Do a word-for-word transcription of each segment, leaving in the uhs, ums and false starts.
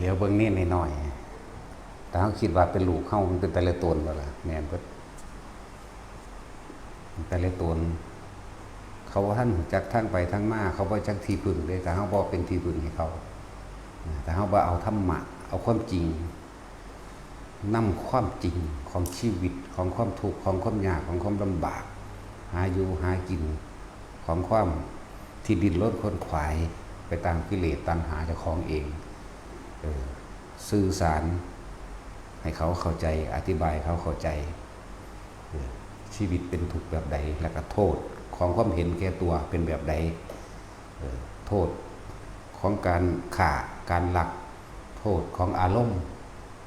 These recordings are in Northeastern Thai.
เหลียวเบิ่งเณรน้อยๆ ถ้าเฮาคิดว่าเป็นลูกเฮา มันเป็นตาเหลือตนบ่ล่ะ แม่นเบิด ตาเหลือตน เขาบ่ทันรู้จักทางไปทางมา เขาบ่จักที่พึ่งเด้ ถ้าเฮาบ่เป็นที่พึ่งให้เขา ถ้าเฮาบ่เอาธรรมะ เอาความจริง นำความจริงของชีวิต ของความทุกข์ ของความยาก ของความลำบาก หาอยู่หากิน ของความที่ดิ้นรนขวนขวายไปตามกิเลสตัณหาเจ้าของเอง เออ สื่อสารให้เขาเข้าใจ อธิบายให้เขาเข้าใจ เออ ชีวิตเป็นทุกข์แบบใด แล้วก็โทษของความเห็นแก่ตัวเป็นแบบใด เออ โทษของการฆ่า การลัก โทษของอารมณ์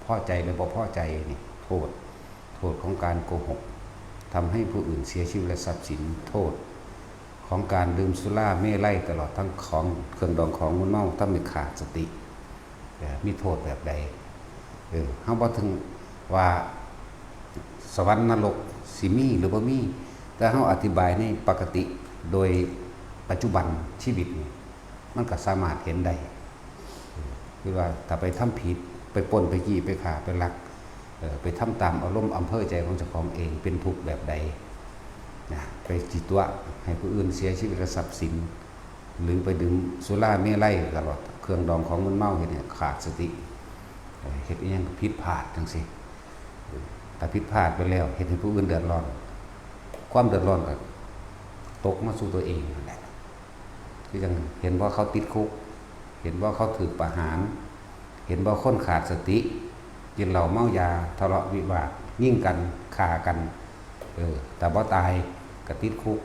พอใจหรือบ่พอใจนี่ โทษ โทษของการโกหก ทำให้ผู้อื่นเสียชีวิตและทรัพย์สิน โทษของการดื่มสุราเมรัย ตลอดทั้งของเครื่องดองของมึนเมา ทำให้ขาดสติ เอ่อ มีโทษแบบใด เออ เฮาบ่ถึงว่าสวรรค์นรกสิมีหรือบ่มี แต่เฮาอธิบายในปกติโดยปัจจุบันชีวิตนี่ มันก็สามารถเห็นได้ เออ คือว่าถ้าไปทำผิด ไปปล้น ไปจี้ ไปฆ่า ไปลัก เออ ไปทำตามอารมณ์อำเภอใจของเจ้าของเอง เป็นทุกข์แบบใด นะ ไปจิตวะให้ผู้อื่นเสียชีวิตและทรัพย์สิน หรือไปดื่มสุราเมรัยตลอด เครื่องดองของมึนเมา เฮ็ดให้ขาดสติ เอ่อ เฮ็ดอิหยังก็ผิดพลาดจังซี้ เอ่อ ถ้าผิดพลาดไปแล้ว เฮ็ดให้ผู้อื่นเดือดร้อน ความเดือดร้อนก็ตกมาสู่ตัวเองนั่นแหละ คือจั่งเห็นบ่เขาติดคุก เห็นบ่เขาถูกประหาร เห็นบ่คนขาดสติ กินเหล้าเมายา ทะเลาะวิวาท ยิงกัน ฆ่ากัน เออ ถ้าบ่ตายก็ติดคุก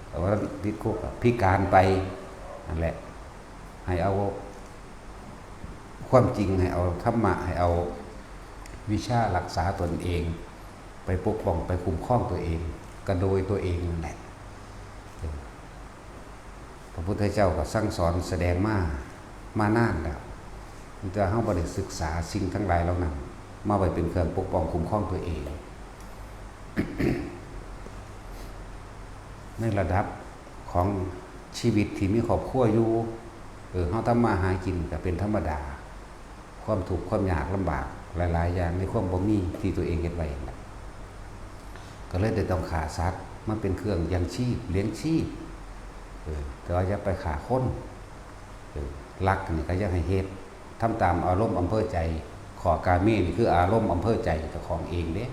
แต่ว่าติดคุกก็พิการไป นั่นแหละ ให้เอาความจริง ให้เอาธรรมะ ให้เอาวิชารักษาตนเอง ไปปกป้อง ไปคุ้มครองตัวเอง ก็โดยตัวเองนั่นแหละ เออ พระพุทธเจ้าก็สั่งสอนแสดงมา มานานแล้ว แต่เฮาบ่ได้ศึกษาสิ่งทั้งหลายเหล่านั้น มาไว้เป็นเครื่องปกป้องคุ้มครองตัวเอง ในระดับของชีวิตที่มีครอบครัวอยู่ เออ เฮาทำมาหากินก็เป็นธรรมดา ความทุกข์ความยากลำบากหลายๆ อย่างในความบ่มีที่ตัวเองเฮ็ดไว้นั่นแหละ ก็เลยได้ต้องฆ่าสัตว์มาเป็นเครื่องยังชีพ เลี้ยงชีพ เออ แต่ว่าอย่าไปฆ่าคน เออ ลักนี่ก็อย่าให้เฮ็ด ทำตามอารมณ์อำเภอใจ ข้อกาเมนี่คืออารมณ์อำเภอใจเจ้าของเองเด้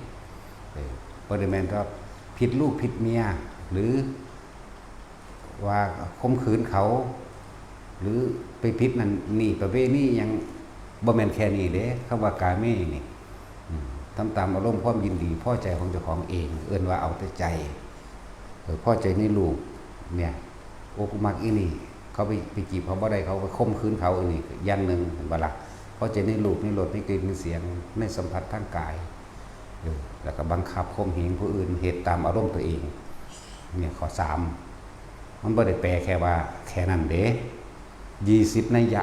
เออ บ่ได้แม่นว่าผิดลูกผิดเมีย หรือว่าข่มขืนเขา หรือไปผิดนั่นนี่ ประเวณีหยัง บ่แม่นแค่นี้เด้ คำว่ากาเมนี่ อืม ทำตามอารมณ์ความยินดีพอใจของเจ้าของเอง เอิ้นว่าเอาแต่ใจ เออ พอใจในรูปเนี่ย อกมักอีนี่ เขาไป ไปจีบเขาบ่ได้ เขาก็ข่มขืนเขาอีนี่ อย่างหนึ่ง เห็นบ่ล่ะ พอใจในรูป ในรส ในกลิ่น ในเสียง ในสัมผัสทางกาย เออ แล้วก็บังคับข่มเหงผู้อื่น เฮ็ดตามอารมณ์ตัวเอง เนี่ย ข้อสาม มันบ่ได้แปลแค่ว่าแค่นั้นเด้ ยี่สิบนัยยะ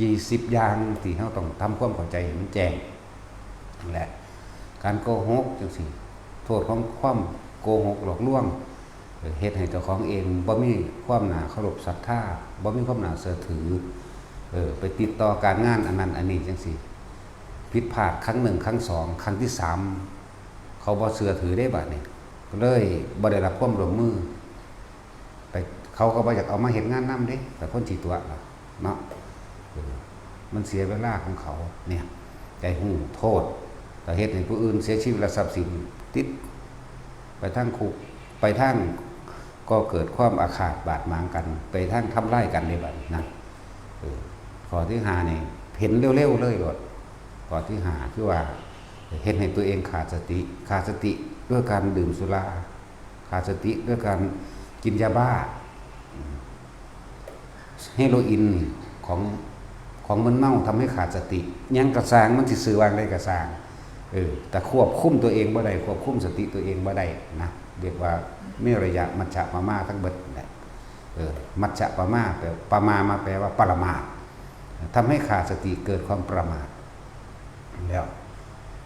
ยี่สิบอย่างที่เฮาต้องทำความเข้าใจให้มันแจ้ง และการโกหกจังซี้ โทษของความโกหกหลอกลวง เอ่อ เฮ็ดให้เจ้าของเองบ่มีความน่าเคารพศรัทธา บ่มีความน่าเชื่อถือ เออ ไปติดต่อการงานอันนั้นอันนี้จังซี้ ผิดพลาดครั้งหนึ่ง ครั้งสอง ครั้งที่สาม เขาบ่เชื่อถือเด้บัดนี้ ก็เลยบ่ได้รับความร่วมมือ ไป เขาก็บ่อยากเอามาเฮ็ดงานนำเด้ แต่คนสิตั๊วล่ะเนาะ เออ มันเสียเวลาของเขา เนี่ย ใจฮู้โทษ ก็เฮ็ดให้ผู้อื่นเสียชีวิตและทรัพย์สิน ติดไปทางคุก ไปทาง ก็เกิดความอาฆาตบาดหมางกัน ไปทางทำลายกันเด้บัดนี้นะ เออ ข้อที่ห้านี่ เห็นเร็วๆเลยโลด ข้อที่ห้าคือว่า เฮ็ดให้ตัวเองขาดสติ ขาดสติด้วยการดื่มสุรา ขาดสติด้วยการกินยาบ้า เฮโรอีนของ ของมึนเมาทำให้ขาดสติ หยังกะซ่าง มันสิชื่อว่าจั่งใดกะซ่าง เออ แต่ควบคุมตัวเองบ่ได้ ควบคุมสติตัวเองบ่ได้นะ เรียกว่าเมรยะมัชฌะปะมาทั้งเบิดนั่นแหละ เออ มัชฌะปะมา แปล ปะมา มาแปลว่าประมาท ทำให้ขาดสติ เกิดความประมาท แล้ว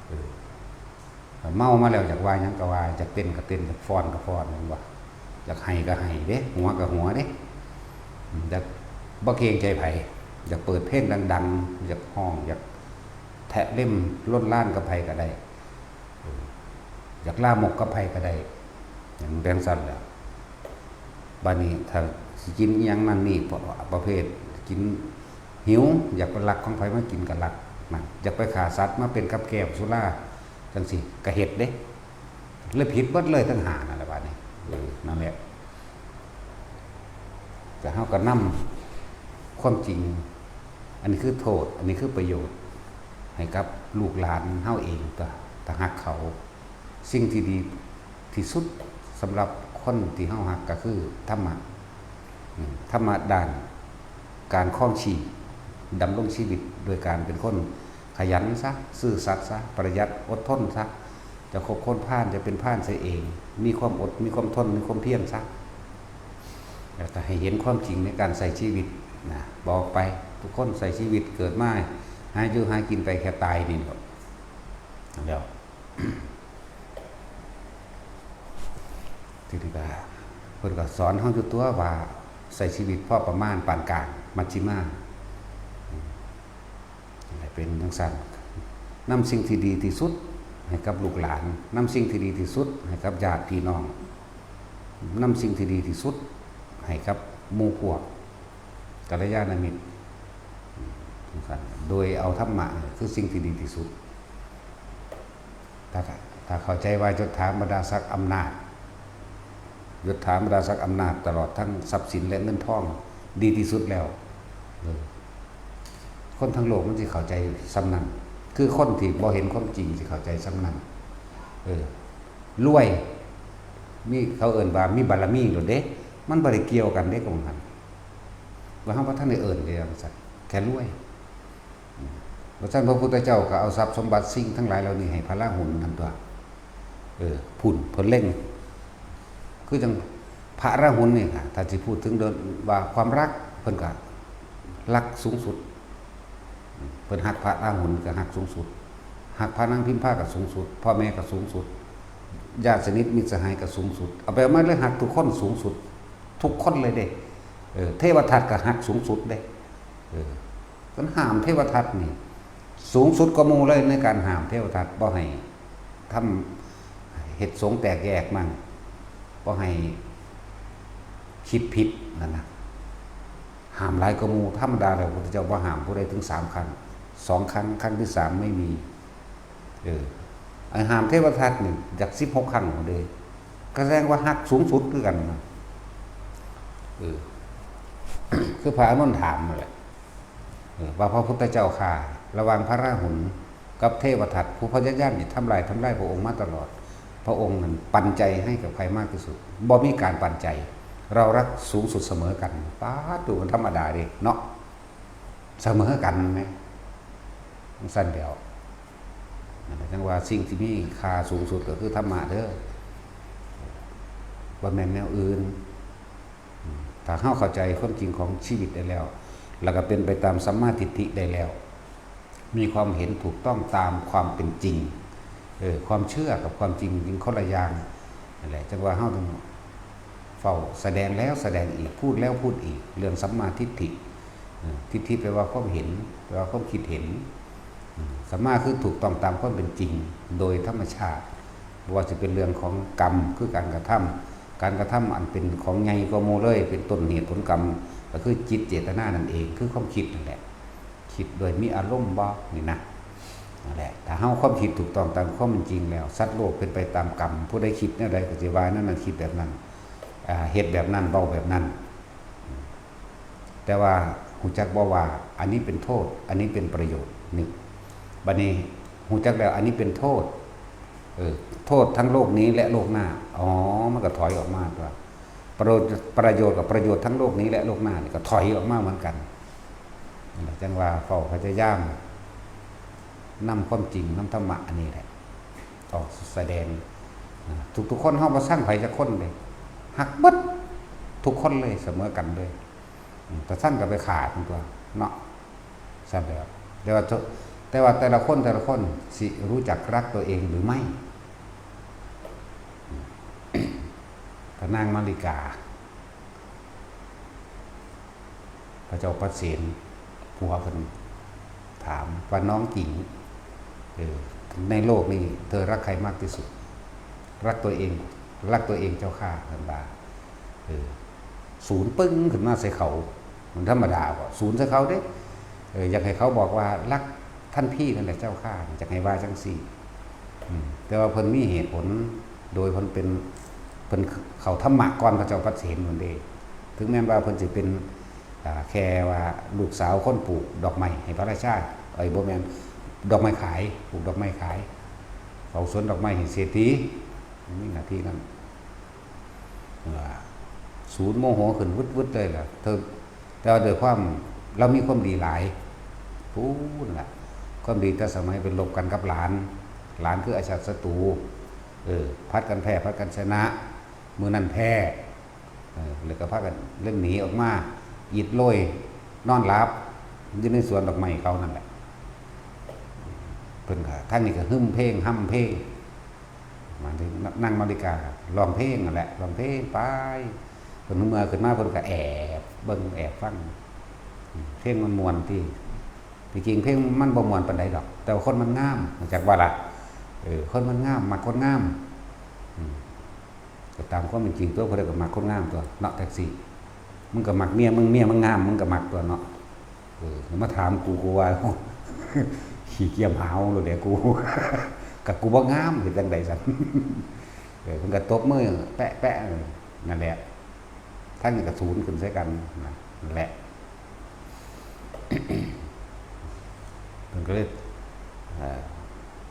เออ เมามาแล้วอยากว่าหยังก็ว่า อยากเต้นก็เต้น อยากฟ้อนก็ฟ้อน แม่นบ่ อยากไห้ก็ไห้เด้ หัวก็หัวเด้ อยากบ่เกรงใจไผ อยากเปิดเพลงดังๆ อยากฮ้อง อยาก แทะเล็มล้นล้านกับไผก็ได้ เออ อยากลามกกับไผก็ได้ อย่างจั่งซั้นแหละ บัดนี้ถ้าสิกินอิหยังนั่นนี่ ประ ประเภทกิน หิว อยากไปลักของไผมากินก็ลักนะ อยากไปฆ่าสัตว์มาเป็นกับแกล้มสุราจั่งซี้ก็เฮ็ดเด้ เลยผิดเบิดเลยทั้งห้านั่นแหละบัดนี้ เออ นั่นแหละ แต่เฮาก็นำความจริง อันนี้คือโทษ อันนี้คือประโยชน์ ให้กับลูกหลานเฮาเอง ก็ถ้าฮักเขา สิ่งที่ดีที่สุดสำหรับคนที่เฮาฮักก็คือธรรมะ อืม ธรรมะด้านการครองชีพ ดำรงชีวิตโดยการเป็นคนขยันซะ ซื่อสัตย์ซะ ประหยัด อดทนซะ จะคบคนพาล จะเป็นพาลเสียเอง มีความอด มีความทน มีความเพียรซะ แล้วก็ให้เห็นความจริงในการใช้ชีวิตนะ บอกไป ทุกคนใช้ชีวิตเกิดมา หาอยู่หากินไปแค่ตายนี่แหละ แล้ว ทีนี้ก็เพิ่นก็สอนเฮาอยู่ตัวว่า ใช้ชีวิตพอประมาณปานกลาง มัชฌิมา ให้เป็นจั่งซั้น นำสิ่งที่ดีที่สุดให้กับลูกหลาน นำสิ่งที่ดีที่สุดให้กับญาติพี่น้อง นำสิ่งที่ดีที่สุดให้กับหมู่พวก กัลยาณมิตร จั่งซั้น โดยเอาธรรมะนี่คือสิ่งที่ดีที่สุด ถ้า ถ้าเข้าใจว่ายศถาบรรดาศักดิ์อำนาจ ยศถาบรรดาศักดิ์อำนาจ ตลอดทั้งทรัพย์สินและเงินทอง ดีที่สุดแล้ว เออ คนทั้งโลกมันสิเข้าใจส่ำนั้น คือคนที่บ่เห็นความจริงสิเข้าใจส่ำนั้น เออ รวย มี เขาเอิ้นว่ามีบารมีโลดเด้ มันบ่ได้เกี่ยวกันเด้ ของหั้น ว่าเฮาบ่ทันได้เอิ้นเด้ ว่าซั่น แค่รวย อืม ว่าซั่น พระพุทธเจ้าก็เอาทรัพย์สมบัติสิ่งทั้งหลายเหล่านี้ให้พระราหุลนั่นตั๊ว เออ พุ้น เพิ่นเล็ง คือจั่งพระราหุลนี่ค่ะ ถ้าสิพูดถึงเรื่องว่าความรัก เพิ่นก็รักสูงสุด เพิ่นฮักพระราหุลก็ฮักสูงสุด ฮักพระนางพิมพาก็สูงสุด พ่อแม่ก็สูงสุด ญาติสนิทมิตรสหายก็สูงสุด เอาไปเอามาเลยฮักทุกคนสูงสุด ทุกคนเลยเด้ เออ เทวทัตก็ฮักสูงสุดเด้ เออ เพิ่นห้ามเทวทัตนี่ สูงสุดกว่าหมู่เลยในการห้ามเทวทัตบ่ให้ทำ เฮ็ดสงฆ์แตกแยกมั่ง บ่ให้คิดผิดนั่นนะ ห้ามหลายกว่าหมู่ ธรรมดาแล้วพระพุทธเจ้าบ่ห้ามผู้ใดถึงสามครั้ง สองครั้ง ครั้งที่สามไม่มี เออ ไอ้ห้ามเทวทัตนี่อยากสิบหกครั้งเด้ ก็แสดงว่าฮักสูงสุดคือกันนะ เออ คือพระอานนท์ถามนั่นแหละ เออ ว่าพระพุทธเจ้าข้า ระหว่างพระราหุลกับเทวทัตผู้พยายามจะทำลาย ทำลายพระองค์มาตลอด พระองค์นั้นปันใจให้กับใครมากที่สุด บ่มีการปันใจ เรารักสูงสุดเสมอกัน ป๊าด ดูมันธรรมดาเด้เนาะ เสมอกันแหม จั่งซั้นแล้ว นั่นแหละจั่งว่าสิ่งที่มีค่าสูงสุดก็คือธรรมะเด้อ บ่แม่นแนวอื่น ถ้าเฮาเข้าใจความจริงของชีวิตได้แล้ว แล้วก็เป็นไปตามสัมมาทิฏฐิได้แล้ว มีความเห็นถูกต้องตามความเป็นจริง เออ ความเชื่อกับความจริงเป็นคนละอย่าง นั่นแหละ จั่งว่าเฮาต้องเฝ้าแสดงแล้วแสดงอีก พูดแล้วพูดอีก เรื่องสัมมาทิฏฐิ เออ ทิฏฐิแปลว่าความเห็น แปลว่าความคิดเห็น อืม สัมมาคือถูกต้องตามความเป็นจริง โดยธรรมชาติ บ่ว่าสิเป็นเรื่องของกรรม คือการกระทำ การกระทำอันเป็นของใหญ่กว่าหมู่เลย เป็นต้นเหตุผลกรรม ก็คือจิตเจตนานั่นเอง คือความคิดนั่นแหละ คิดโดยมีอารมณ์บ่ นี่นะ นั่นแหละ ถ้าเฮาความคิดถูกต้องตามความเป็นจริงแล้ว สัตว์โลกเป็นไปตามกรรม ผู้ใดคิดแนวใดก็สิว่าแนวนั้น คิดแบบนั้น อ่า เฮ็ดแบบนั้น เว้าแบบนั้น แต่ว่าฮู้จักบ่ว่าอันนี้เป็นโทษ อันนี้เป็นประโยชน์ นี่ บัดนี้ฮู้จักแล้วอันนี้เป็นโทษ เออ โทษทั้งโลกนี้และโลกหน้า อ๋อ มันก็ถอยออกมาตั๊ว ประโยชน์ ประโยชน์กับประโยชน์ทั้งโลกนี้และโลกหน้านี่ก็ถอยออกมาเหมือนกัน นั่นแหละจั่งว่าเฝ้าพยายามนำความจริง นำธรรมะอันนี้แหละ ออกแสดง นะ ทุกๆคน เฮาบ่ซังไผจักคนเด้ ฮักเบิดทุกคนเลย เสมอกันเลย อืม แต่ซังก็ไปฆ่ามันตั๊วเนาะ ซั้นแล้ว แต่ว่า แต่ว่าแต่ละคน แต่ละคนสิรู้จักรักตัวเองหรือไม่ อืม พระนางมาริกา พระเจ้าปเสน ผัวเพิ่นถามว่า น้องหญิง ในโลกนี้เธอรักใครมากที่สุด รักตัวเอง รักตัวเองเจ้าข้า เพิ่นว่า เออ สูนปึ้งขึ้นมาใส่เขา มันธรรมดาบ่ สูนใส่เขาเด้ เออ อยากให้เขาบอกว่ารักท่านพี่นั่นแหละเจ้าข้า อยากให้ว่าจั่งซี้ อืม แต่ว่าเพิ่นมีเหตุผล โดยเพิ่นเป็น เพิ่นเข้าธรรมะก่อนพระเจ้าปเสนพุ้นเด้ ถึงแม้นว่าเพิ่นสิเป็น อ่า แค่ว่าลูกสาวคนปลูกดอกไม้ให้พระราชา เอ้ย บ่แม่น ดอกไม้ขาย ปลูกดอกไม้ขาย เฝ้าสวนดอกไม้ให้เศรษฐี มีหน้าที่นั้น เออ สูนโมโหขึ้นวึดๆเลยล่ะ เธอ แต่ว่าด้วยความ ลาวมีความดีหลาย พู้นล่ะ ความดีแต่สมัยไปรบกันกับหลาน หลานคืออชาติศัตรู เออ ผัดกันแพ้ ผัดกันชนะ มื้อนั้นแพ้ เออ แล้วก็พากันเล่นหนีออกมา อิดโรย นอนหลับ อยู่ในสวนดอกไม้เขานั่นแหละ เพิ่นก็ ทางนี้ก็ฮึมเพลง ฮ่ำเพลง มาถึงนางมาริกาก็ร้องเพลงนั่นแหละ ร้องเพลงไป เพิ่นเมื่อขึ้นมาเพิ่นก็แอบเบิ่งแอบฟัง เพลงมันม่วนติ ที่จริงเพลงมันบ่ม่วนปานใดดอก แต่ว่าคนมันงาม รู้จักบ่ล่ะ เออ คนมันงาม มักคนงาม อืม ก็ตามความเป็นจริงตัว ผู้ใดก็มักคนงามตัวเนาะ แท็กซี่ มึงก็มักเมียมึง เมียมึงงาม มึงก็มักตัวเนาะ เออ มาถามกู กูว่า ขี้เกียจหาวโลดแหละกู กะกูบ่งาม เฮ็ดจั่งใดซั่น เออ เพิ่นก็ตบมือแปะๆ เออ นั่นแหละ ทั้งนี้ก็สูนขึ้นใส่กันนะ นั่นแหละ เพิ่นก็เลย เอ่อ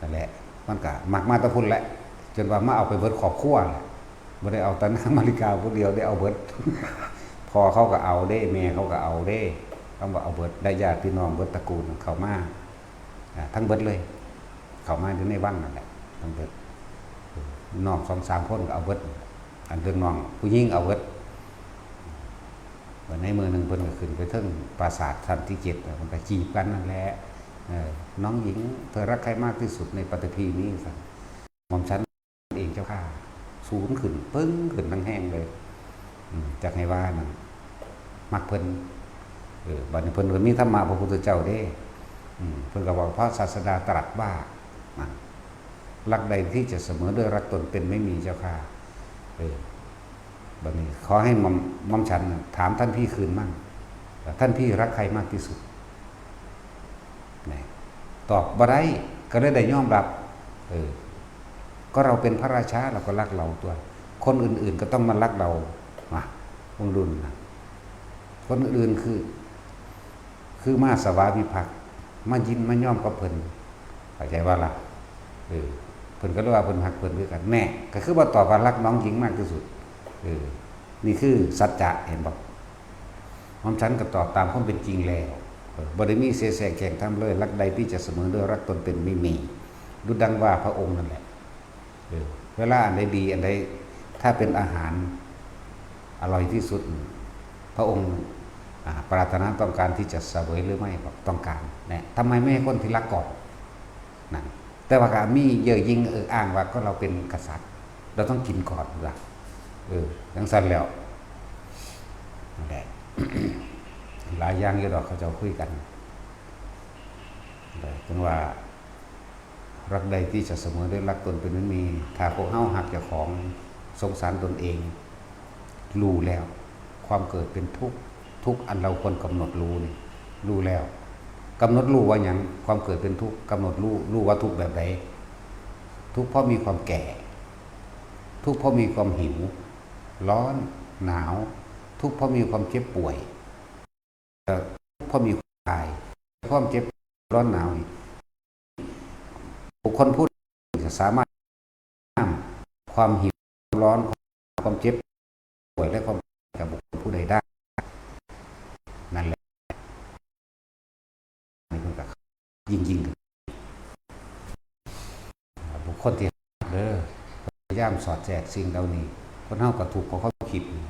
นั่นแหละ มันก็มักมาแต่พุ้นแหละ จนว่ามาเอาไปเบิดครอบครัวแหละ บ่ได้เอาแต่นางมาริกาผู้เดียว ได้เอาเบิด พ่อเขาก็เอาเด้ แม่เขาก็เอาเด้ ต้องว่าเอาเบิด ได้ญาติพี่น้องเบิดตระกูลเข้ามา อ่า ทั้งเบิดเลย เข้ามาอยู่ในวังนั่นแหละ ทั้งเบิด น้องสองสามคนก็เอาเบิด อันเรื่องน้องผู้หญิงเอาเบิด วันในมื้อหนึ่งเพิ่นก็ขึ้นไปเทิงปราสาทชั้นที่เจ็ด แล้วมันก็จีบกันนั่นแหละ เออ น้องหญิง เธอรักใครมากที่สุดในปฐพีนี้ ซั่น หม่อมฉันเองเจ้าข้า สูนขึ้น ปึ้งขึ้นแฮงๆเลย อืม จักให้ว่านั่น มักเพิ่น เออ บัดนี้เพิ่นก็มีธรรมะพระพุทธเจ้าเด้ อืม เพิ่นก็บอก พระศาสดาตรัสว่า นั่น รักใดที่จะเสมอด้วยรักตนเป็นไม่มีเจ้าข้า เออ บัดนี้ขอให้หม่อม หม่อมฉันน่ะถามท่านพี่คืนมั่ง ว่าท่านพี่รักใครมากที่สุด นี่ ตอบบ่ได้ ก็เลยได้ยอมรับ เออ ก็เราเป็นพระราชา เราก็รักเราตัว คนอื่นๆก็ต้องมารักเรา มา วงรุ่นนะ คนอื่นคือ คือมาสวามิภักดิ์ มายินมายอมกับเพิ่น เข้าใจบ่ล่ะ เออ เพิ่นก็เลยว่าเพิ่นฮักเพิ่นคือกัน แน่ ก็คือว่าตอบว่ารักน้องหญิงมากที่สุด เออ นี่คือสัจจะ เห็นบ่ หม่อมฉันก็ตอบตามความเป็นจริงแล้ว เออ บ่ได้มีเสแสร้งแข่งทำเลย รักใดที่จะเสมอด้วยรักตนเป็นไม่มี ดุจดังว่าพระองค์นั่นแหละ เออ เวลาอันใดดี อันใด ถ้าเป็นอาหารอร่อยที่สุด พระองค์ อ่า ปรารถนาต้องการที่จะเสวยหรือไม่ บอกต้องการ เนี่ย ทำไมไม่ให้คนที่รักก่อน นั่น แต่ว่าก็มีเย่อหยิ่งเอิกอ้างว่าก็เราเป็นกษัตริย์ เราต้องกินก่อนล่ะ เออ จั่งซั่นแล้ว นั่นแหละ หลายอย่างอยู่ดอก เขาเจ้าคุยกัน แต่ถึงว่า รักใดที่จะเสมอด้วยรักตนเป็นไม่มี ถ้าพวกเฮาฮักเจ้าของ สงสารตนเอง รู้แล้ว ความเกิดเป็นทุกข์ ทุกข์อันเราควรกำหนดรู้นี่ รู้แล้ว กำหนดรู้ว่าหยัง ความเกิดเป็นทุกข์ กำหนดรู้ รู้ว่าทุกข์แบบใด ทุกข์เพราะมีความแก่ ทุกข์เพราะมีความหิว ร้อน หนาว ทุกข์เพราะมีความเจ็บป่วย ทุกข์เพราะมีความตาย ความเจ็บ ร้อน หนาวนี่ บุคคลผู้ใดจะสามารถห้ามความหิว ความร้อน ความเจ็บป่วย และความตายกับบุคคลผู้ใดได้ นั่นแหละ นี่เพิ่นก็ยิ่ง ยิ่ง บุคคลที่เด้อ พยายามสอดแทรกสิ่งเหล่านี้ คนเฮาก็ทุกข์เพราะความคิดนี่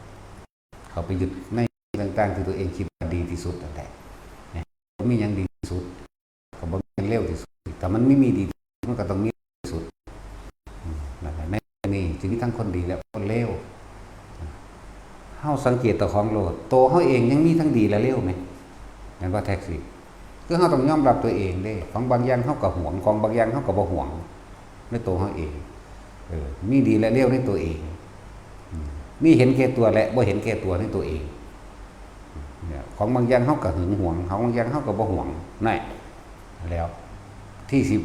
เข้าไปยึดในต่างๆที่ตัวเองคิดว่าดีที่สุดนั่นแหละ เนี่ย บ่มีหยังดีที่สุด ก็บ่มีหยังเลวที่สุด แต่มันไม่มีดีที่สุด มันก็ต้องมีที่สุด อืม นั่นแหละ ในนี้จึงมีทั้งคนดีและคนเลว เฮาสังเกตเจ้าของโลด โตเฮาเองยังมีทั้งดีและเลวแหม แม่นบ่ แท็กซี่ คือเฮาต้องยอมรับตัวเองเด้ ของบางอย่างเฮาก็หวง ของบางอย่างเฮาก็บ่หวง ในตัวเฮาเอง เออ มีดีและเลวในตัวเอง อืม มีเห็นแก่ตัวและบ่เห็นแก่ตัวในตัวเอง เนี่ย ของบางอย่างเฮาก็หึงหวง ของบางอย่างเฮาก็บ่หวง นั่นแหละ แล้ว ที่สิ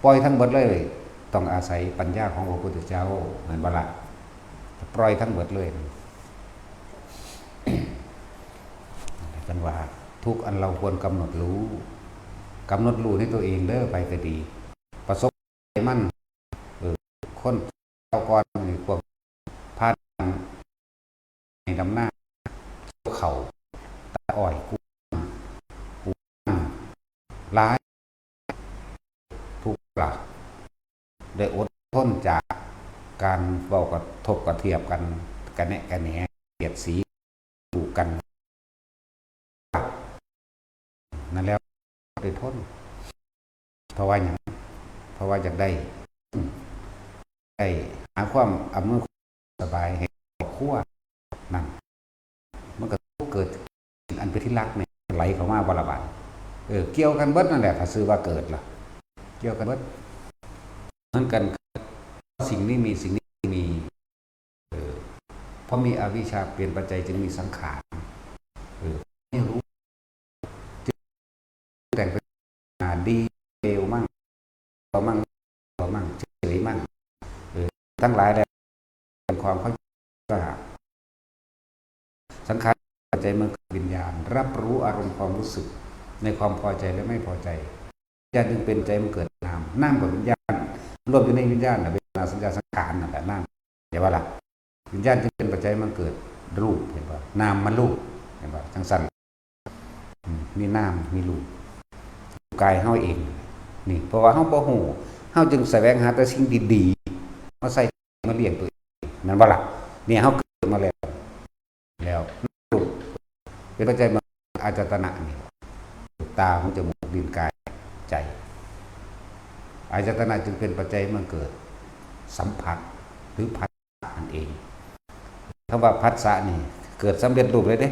ปล่อยทั้งเบิดเลย ต้องอาศัยปัญญาของพระพุทธเจ้า แม่นบ่ล่ะ ปล่อยทั้งเบิดเลย เพิ่นว่า ทุกข์อันเราควรกำหนดรู้ กำหนดรู้ในตัวเองเด้อ ไผก็ดี ประสบมัน เออ คนเก่าก่อนนี่ พวกผ่านในดำนา เขา ตัดอ้อย กู้ กู้ หลาย ทุกข์ละ ได้อดทนจากการเว้ากระทบกระเทียบกัน กระแนะกระแหน เสียดสี ถูกกัน นั่นแล้ว ได้ทน เพราะว่าหยัง เพราะว่าอยากได้ ได้หาความอำนวยความสบายให้ครอบครัว นั่น มันก็เกิด อันเป็นที่รักเนี่ย ไหลเข้ามาบ่ละบาด เออ เกี่ยวกันเบิดนั่นแหละ ถ้าชื่อว่าเกิดล่ะ เกี่ยวกันเบิด เหมือนกัน สิ่งนี้มี สิ่งนี้มี เออ เพราะมีอวิชชาเป็นปัจจัยจึงมีสังขาร เออ ไม่รู้ แต่งเป็น อ่า ดีเลวมั่ง ตัวมั่ง ตัวมั่ง เฉยมั่ง เออ ทั้งหลายแหละ เป็นความเข้าใจว่า สังขารปัจจัยมันเกิดวิญญาณ รับรู้อารมณ์ความรู้สึก ในความพอใจและไม่พอใจ วิญญาณจึงเป็นปัจจัยมันเกิดนาม นามกับวิญญาณ รวมอยู่ในวิญญาณน่ะ เวทนา สัญญา สังขารนั่นแหละ นาม เห็นบ่ล่ะ วิญญาณจึงเป็นปัจจัยมันเกิดรูป เห็นบ่ นามมารูป เห็นบ่ จังซั่น อืม มีนาม มีรูป กายเฮาเอง นี่ เพราะว่าเฮาบ่ฮู้ เฮาจึงแสวงหาแต่สิ่งดีๆ มาใส่ มาเลี้ยงตัวเอง แม่นบ่ล่ะ เนี่ย เฮาเกิดมาแล้ว แล้ว เป็นปัจจัยมา อายตนะนี่ ตา หู จมูก ลิ้น กาย ใจ อายตนะจึงเป็นปัจจัยมันเกิด สัมผัส หรือผัสสะนั่นเอง คำว่าผัสสะนี่ เกิดสำเร็จรูปเลยเด้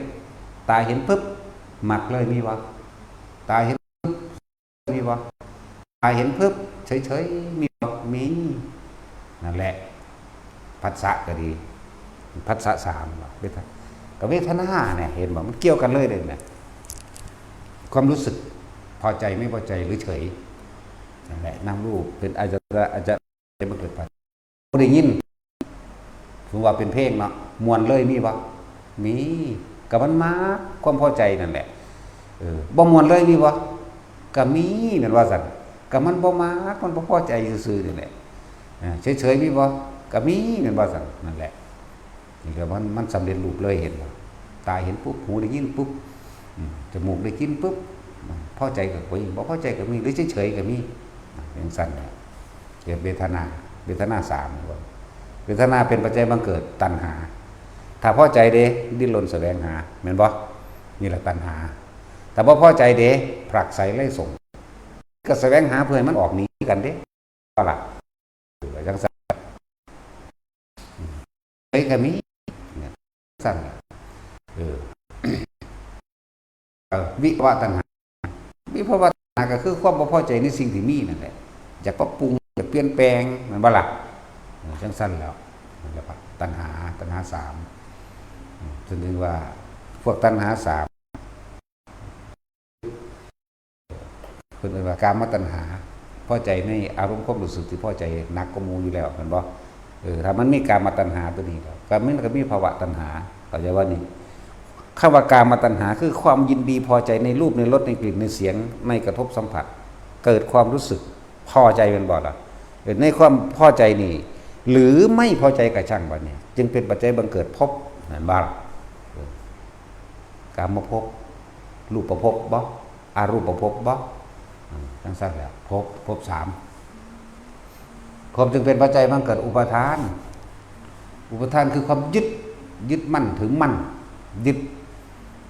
ตาเห็นปุ๊บ มักเลย มีบ่ ตาเห็นปุ๊บ มีบ่ ตาเห็นปุ๊บ เฉยๆ มีบ่ มี นั่นแหละ ผัสสะก็ดี ผัสสะสาม เวทนา กับเวทนาเนี่ย เห็นบ่ มันเกี่ยวกันเลยเด้เนี่ย ความรู้สึก พอใจ ไม่พอใจ หรือเฉย นั่นแหละ นามรูป เป็นอายตนะ อายตนะ มันเกิดผัสสะ บ่ได้ยิน สมมุติว่าเป็นเพลงเนาะ ม่วนเลย มีบ่ มี ก็มันมา ความพอใจนั่นแหละ เออ บ่ม่วนเลย มีบ่ ก็มี แม่นว่าซั่น ก็มันบ่มัก มันบ่พอใจซื่อๆ นี่แหละ เออ เฉยๆ มีบ่ ก็มี แม่นว่าซั่น นั่นแหละ นี่ก็มัน มันสำเร็จรูปเลย เห็นบ่ ตาเห็นปุ๊บ หูได้ยินปุ๊บ อืม จมูกได้กลิ่นปุ๊บ อืม พอใจก็มี บ่พอใจก็มี หรือเฉยๆ ก็มี อ่ะ จังซั่นแหละ เกิดเวทนา เวทนาสาม เวทนาเป็นปัจจัยบังเกิดตัณหา ถ้าพอใจเด้ ดิ้นรนแสวงหา แม่นบ่ นี่แหละตัณหา ถ้าบ่พอใจเด้ ผลักไสไล่ส่ง ก็แสวงหาเพื่อให้มันออกหนีกันเด้ บ่ล่ะ เออ จังซั่น เฉยก็มี เนี่ย ซั่น เออ เอ่อ วิภวตัณหา วิภวตัณหาก็คือความบ่พอใจในสิ่งที่มีนั่นแหละ อยากปรับปรุง อยากเปลี่ยนแปลง แม่นบ่ล่ะ เออ จังซั่นแล้ว นั่นแหละ ตัณหา ตัณหาสาม อืม จนถึงว่า พวกตัณหาสาม เพิ่นเอิ้นว่ากามตัณหา พอใจในอารมณ์ความรู้สึกที่พอใจหนักกว่าหมู่อยู่แล้ว แม่นบ่ เออ ถ้ามันมีกามตัณหาตัวนี้แล้ว ก็มันก็มีภวตัณหา เข้าใจบ่นี่ คำว่ากามตัณหาคือความยินดีพอใจในรูป ในรส ในกลิ่น ในเสียง ในกระทบสัมผัส เกิดความรู้สึกพอใจ แม่นบ่ล่ะ เออ ในความพอใจนี่ หรือไม่พอใจก็ช่างบัดนี้ จึงเป็นปัจจัยบังเกิดภพ แม่นบ่ล่ะ เออ กามภพ รูปภพบ่ อรูปภพบ่ อืม จังซั่นแหละ ภพ ภพสาม ภพจึงเป็นปัจจัยบังเกิดอุปาทาน อุปาทานคือความยึด ยึดมั่นถือมั่น ยึด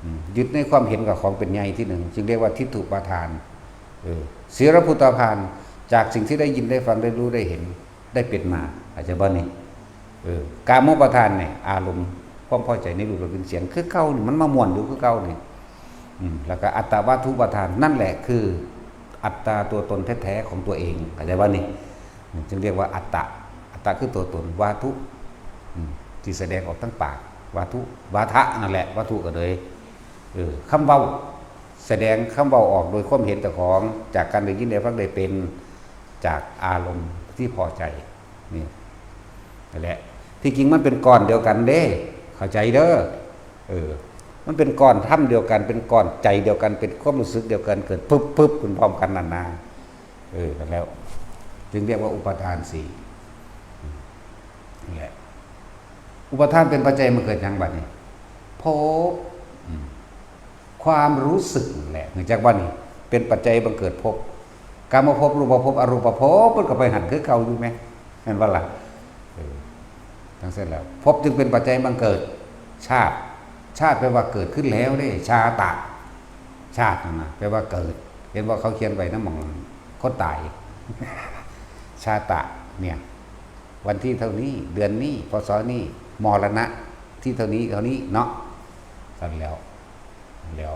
อืม ยึดในความเห็นกับของเป็นใหญ่ที่หนึ่ง จึงเรียกว่าทิฏฐุปาทาน เออ สีลพุตตาภาน จากสิ่งที่ได้ยินได้ฟังได้รู้ได้เห็น ได้เป็นมา เข้าใจบ่นี่ เออ กามุปาทานเนี่ย อารมณ์ความพอใจในรูปรสกลิ่นเสียง คือเก่านี่ มันมาม่วนอยู่คือเก่านี่ อืม แล้วก็อัตตวาทุปาทาน นั่นแหละคืออัตตาตัวตนแท้ๆของตัวเอง เข้าใจว่านี่ จึงเรียกว่าอัตตะ อัตตะคือตัวตน วาทุ อืม ที่แสดงออกทั้งปาก วาทุ วาทะนั่นแหละ วาทุก็เลย เออ คำเว้า แสดงคำเว้าออกโดยความเห็นเจ้าของ จากการได้ยินได้ฟังได้เป็น จากอารมณ์ที่พอใจ นี่ นั่นแหละ ที่จริงมันเป็นก้อนเดียวกันเด้ เข้าใจเด้อ เออ มันเป็นก้อนธรรมเดียวกัน เป็นก้อนใจเดียวกัน เป็นความรู้สึกเดียวกัน เกิดปึ๊บปึ๊บขึ้นพร้อมกันนั่นนะ เออ นั่นแล้ว จึงเรียกว่าอุปาทานสี่ นั่นแหละ อุปาทานเป็นปัจจัยมันเกิดหยังบัดนี้ ภพ อืม ความรู้สึกนั่นแหละ เนื่องจากว่านี่ เป็นปัจจัยบังเกิดภพ กามภพ รูปภพ อรูปภพ มันก็ไปหันคือเก่าอยู่ไหม เห็นว่าล่ะ เออ ทั้งเส้นแล้ว ภพจึงเป็นปัจจัยบังเกิด ชาติ ชาติแปลว่าเกิดขึ้นแล้วเด้ ชาตะ ชาตินั่นนะ แปลว่าเกิด เห็นว่าเขาเขียนไว้นะหม่องคนตาย ชาตะ เนี่ย วันที่เท่านี้ เดือนนี้ พ.ศ. นี้ มรณะ ที่เท่านี้ เท่านี้ เนาะ สั่นแล้ว แล้ว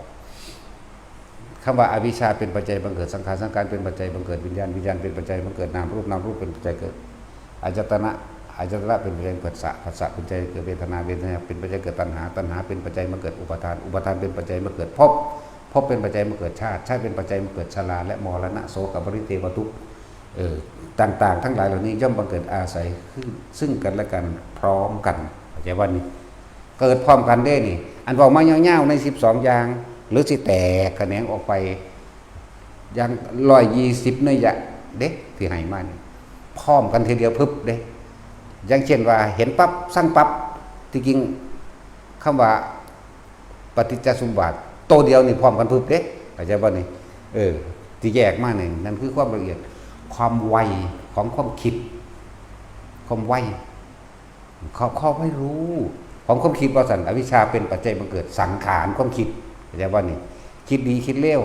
คำว่าอวิชชาเป็นปัจจัยบังเกิดสังขาร สังขารเป็นปัจจัยบังเกิดวิญญาณ วิญญาณเป็นปัจจัยบังเกิดนามรูป นามรูปเป็นปัจจัยเกิดอายตนะ อายตนะเป็นปัจจัยเกิดผัสสะ ผัสสะเป็นปัจจัยเกิดเวทนา เวทนาเป็นปัจจัยเกิดตัณหา ตัณหาเป็นปัจจัยบังเกิดอุปาทาน อุปาทานเป็นปัจจัยบังเกิดภพ ภพเป็นปัจจัยบังเกิดชาติ ชาติเป็นปัจจัยบังเกิดชราและมรณะ โสกปริเทวทุกข์ เออ ต่างๆ ทั้งหลายเหล่านี้ย่อมบังเกิดอาศัยขึ้นซึ่งกันและกันพร้อมกัน เข้าใจว่านี่ เกิดพร้อมกันเด้นี่ อันเว้ามายาวๆในสิบสองอย่าง หรือสิแตกแขนงออกไป อย่างร้อยยี่สิบนัยยะเด้ ที่ให้มานี่ พร้อมกันทีเดียวพึบเด้ อย่างเช่นว่าเห็นปั๊บ ซังปั๊บ ที่จริงคำว่าปฏิจจสมุปบาทตัวเดียวนี่พร้อมกันพึบเด้ เข้าใจบ่นี่ เออ ที่แยกมานี่ นั่นคือความละเอียด ความไวของความคิด ความไว เขาเขาไม่รู้ ของความคิดว่าสัน อวิชชาเป็นปัจจัยบังเกิดสังขารความคิด เข้าใจว่านี่ คิดดีคิดเลว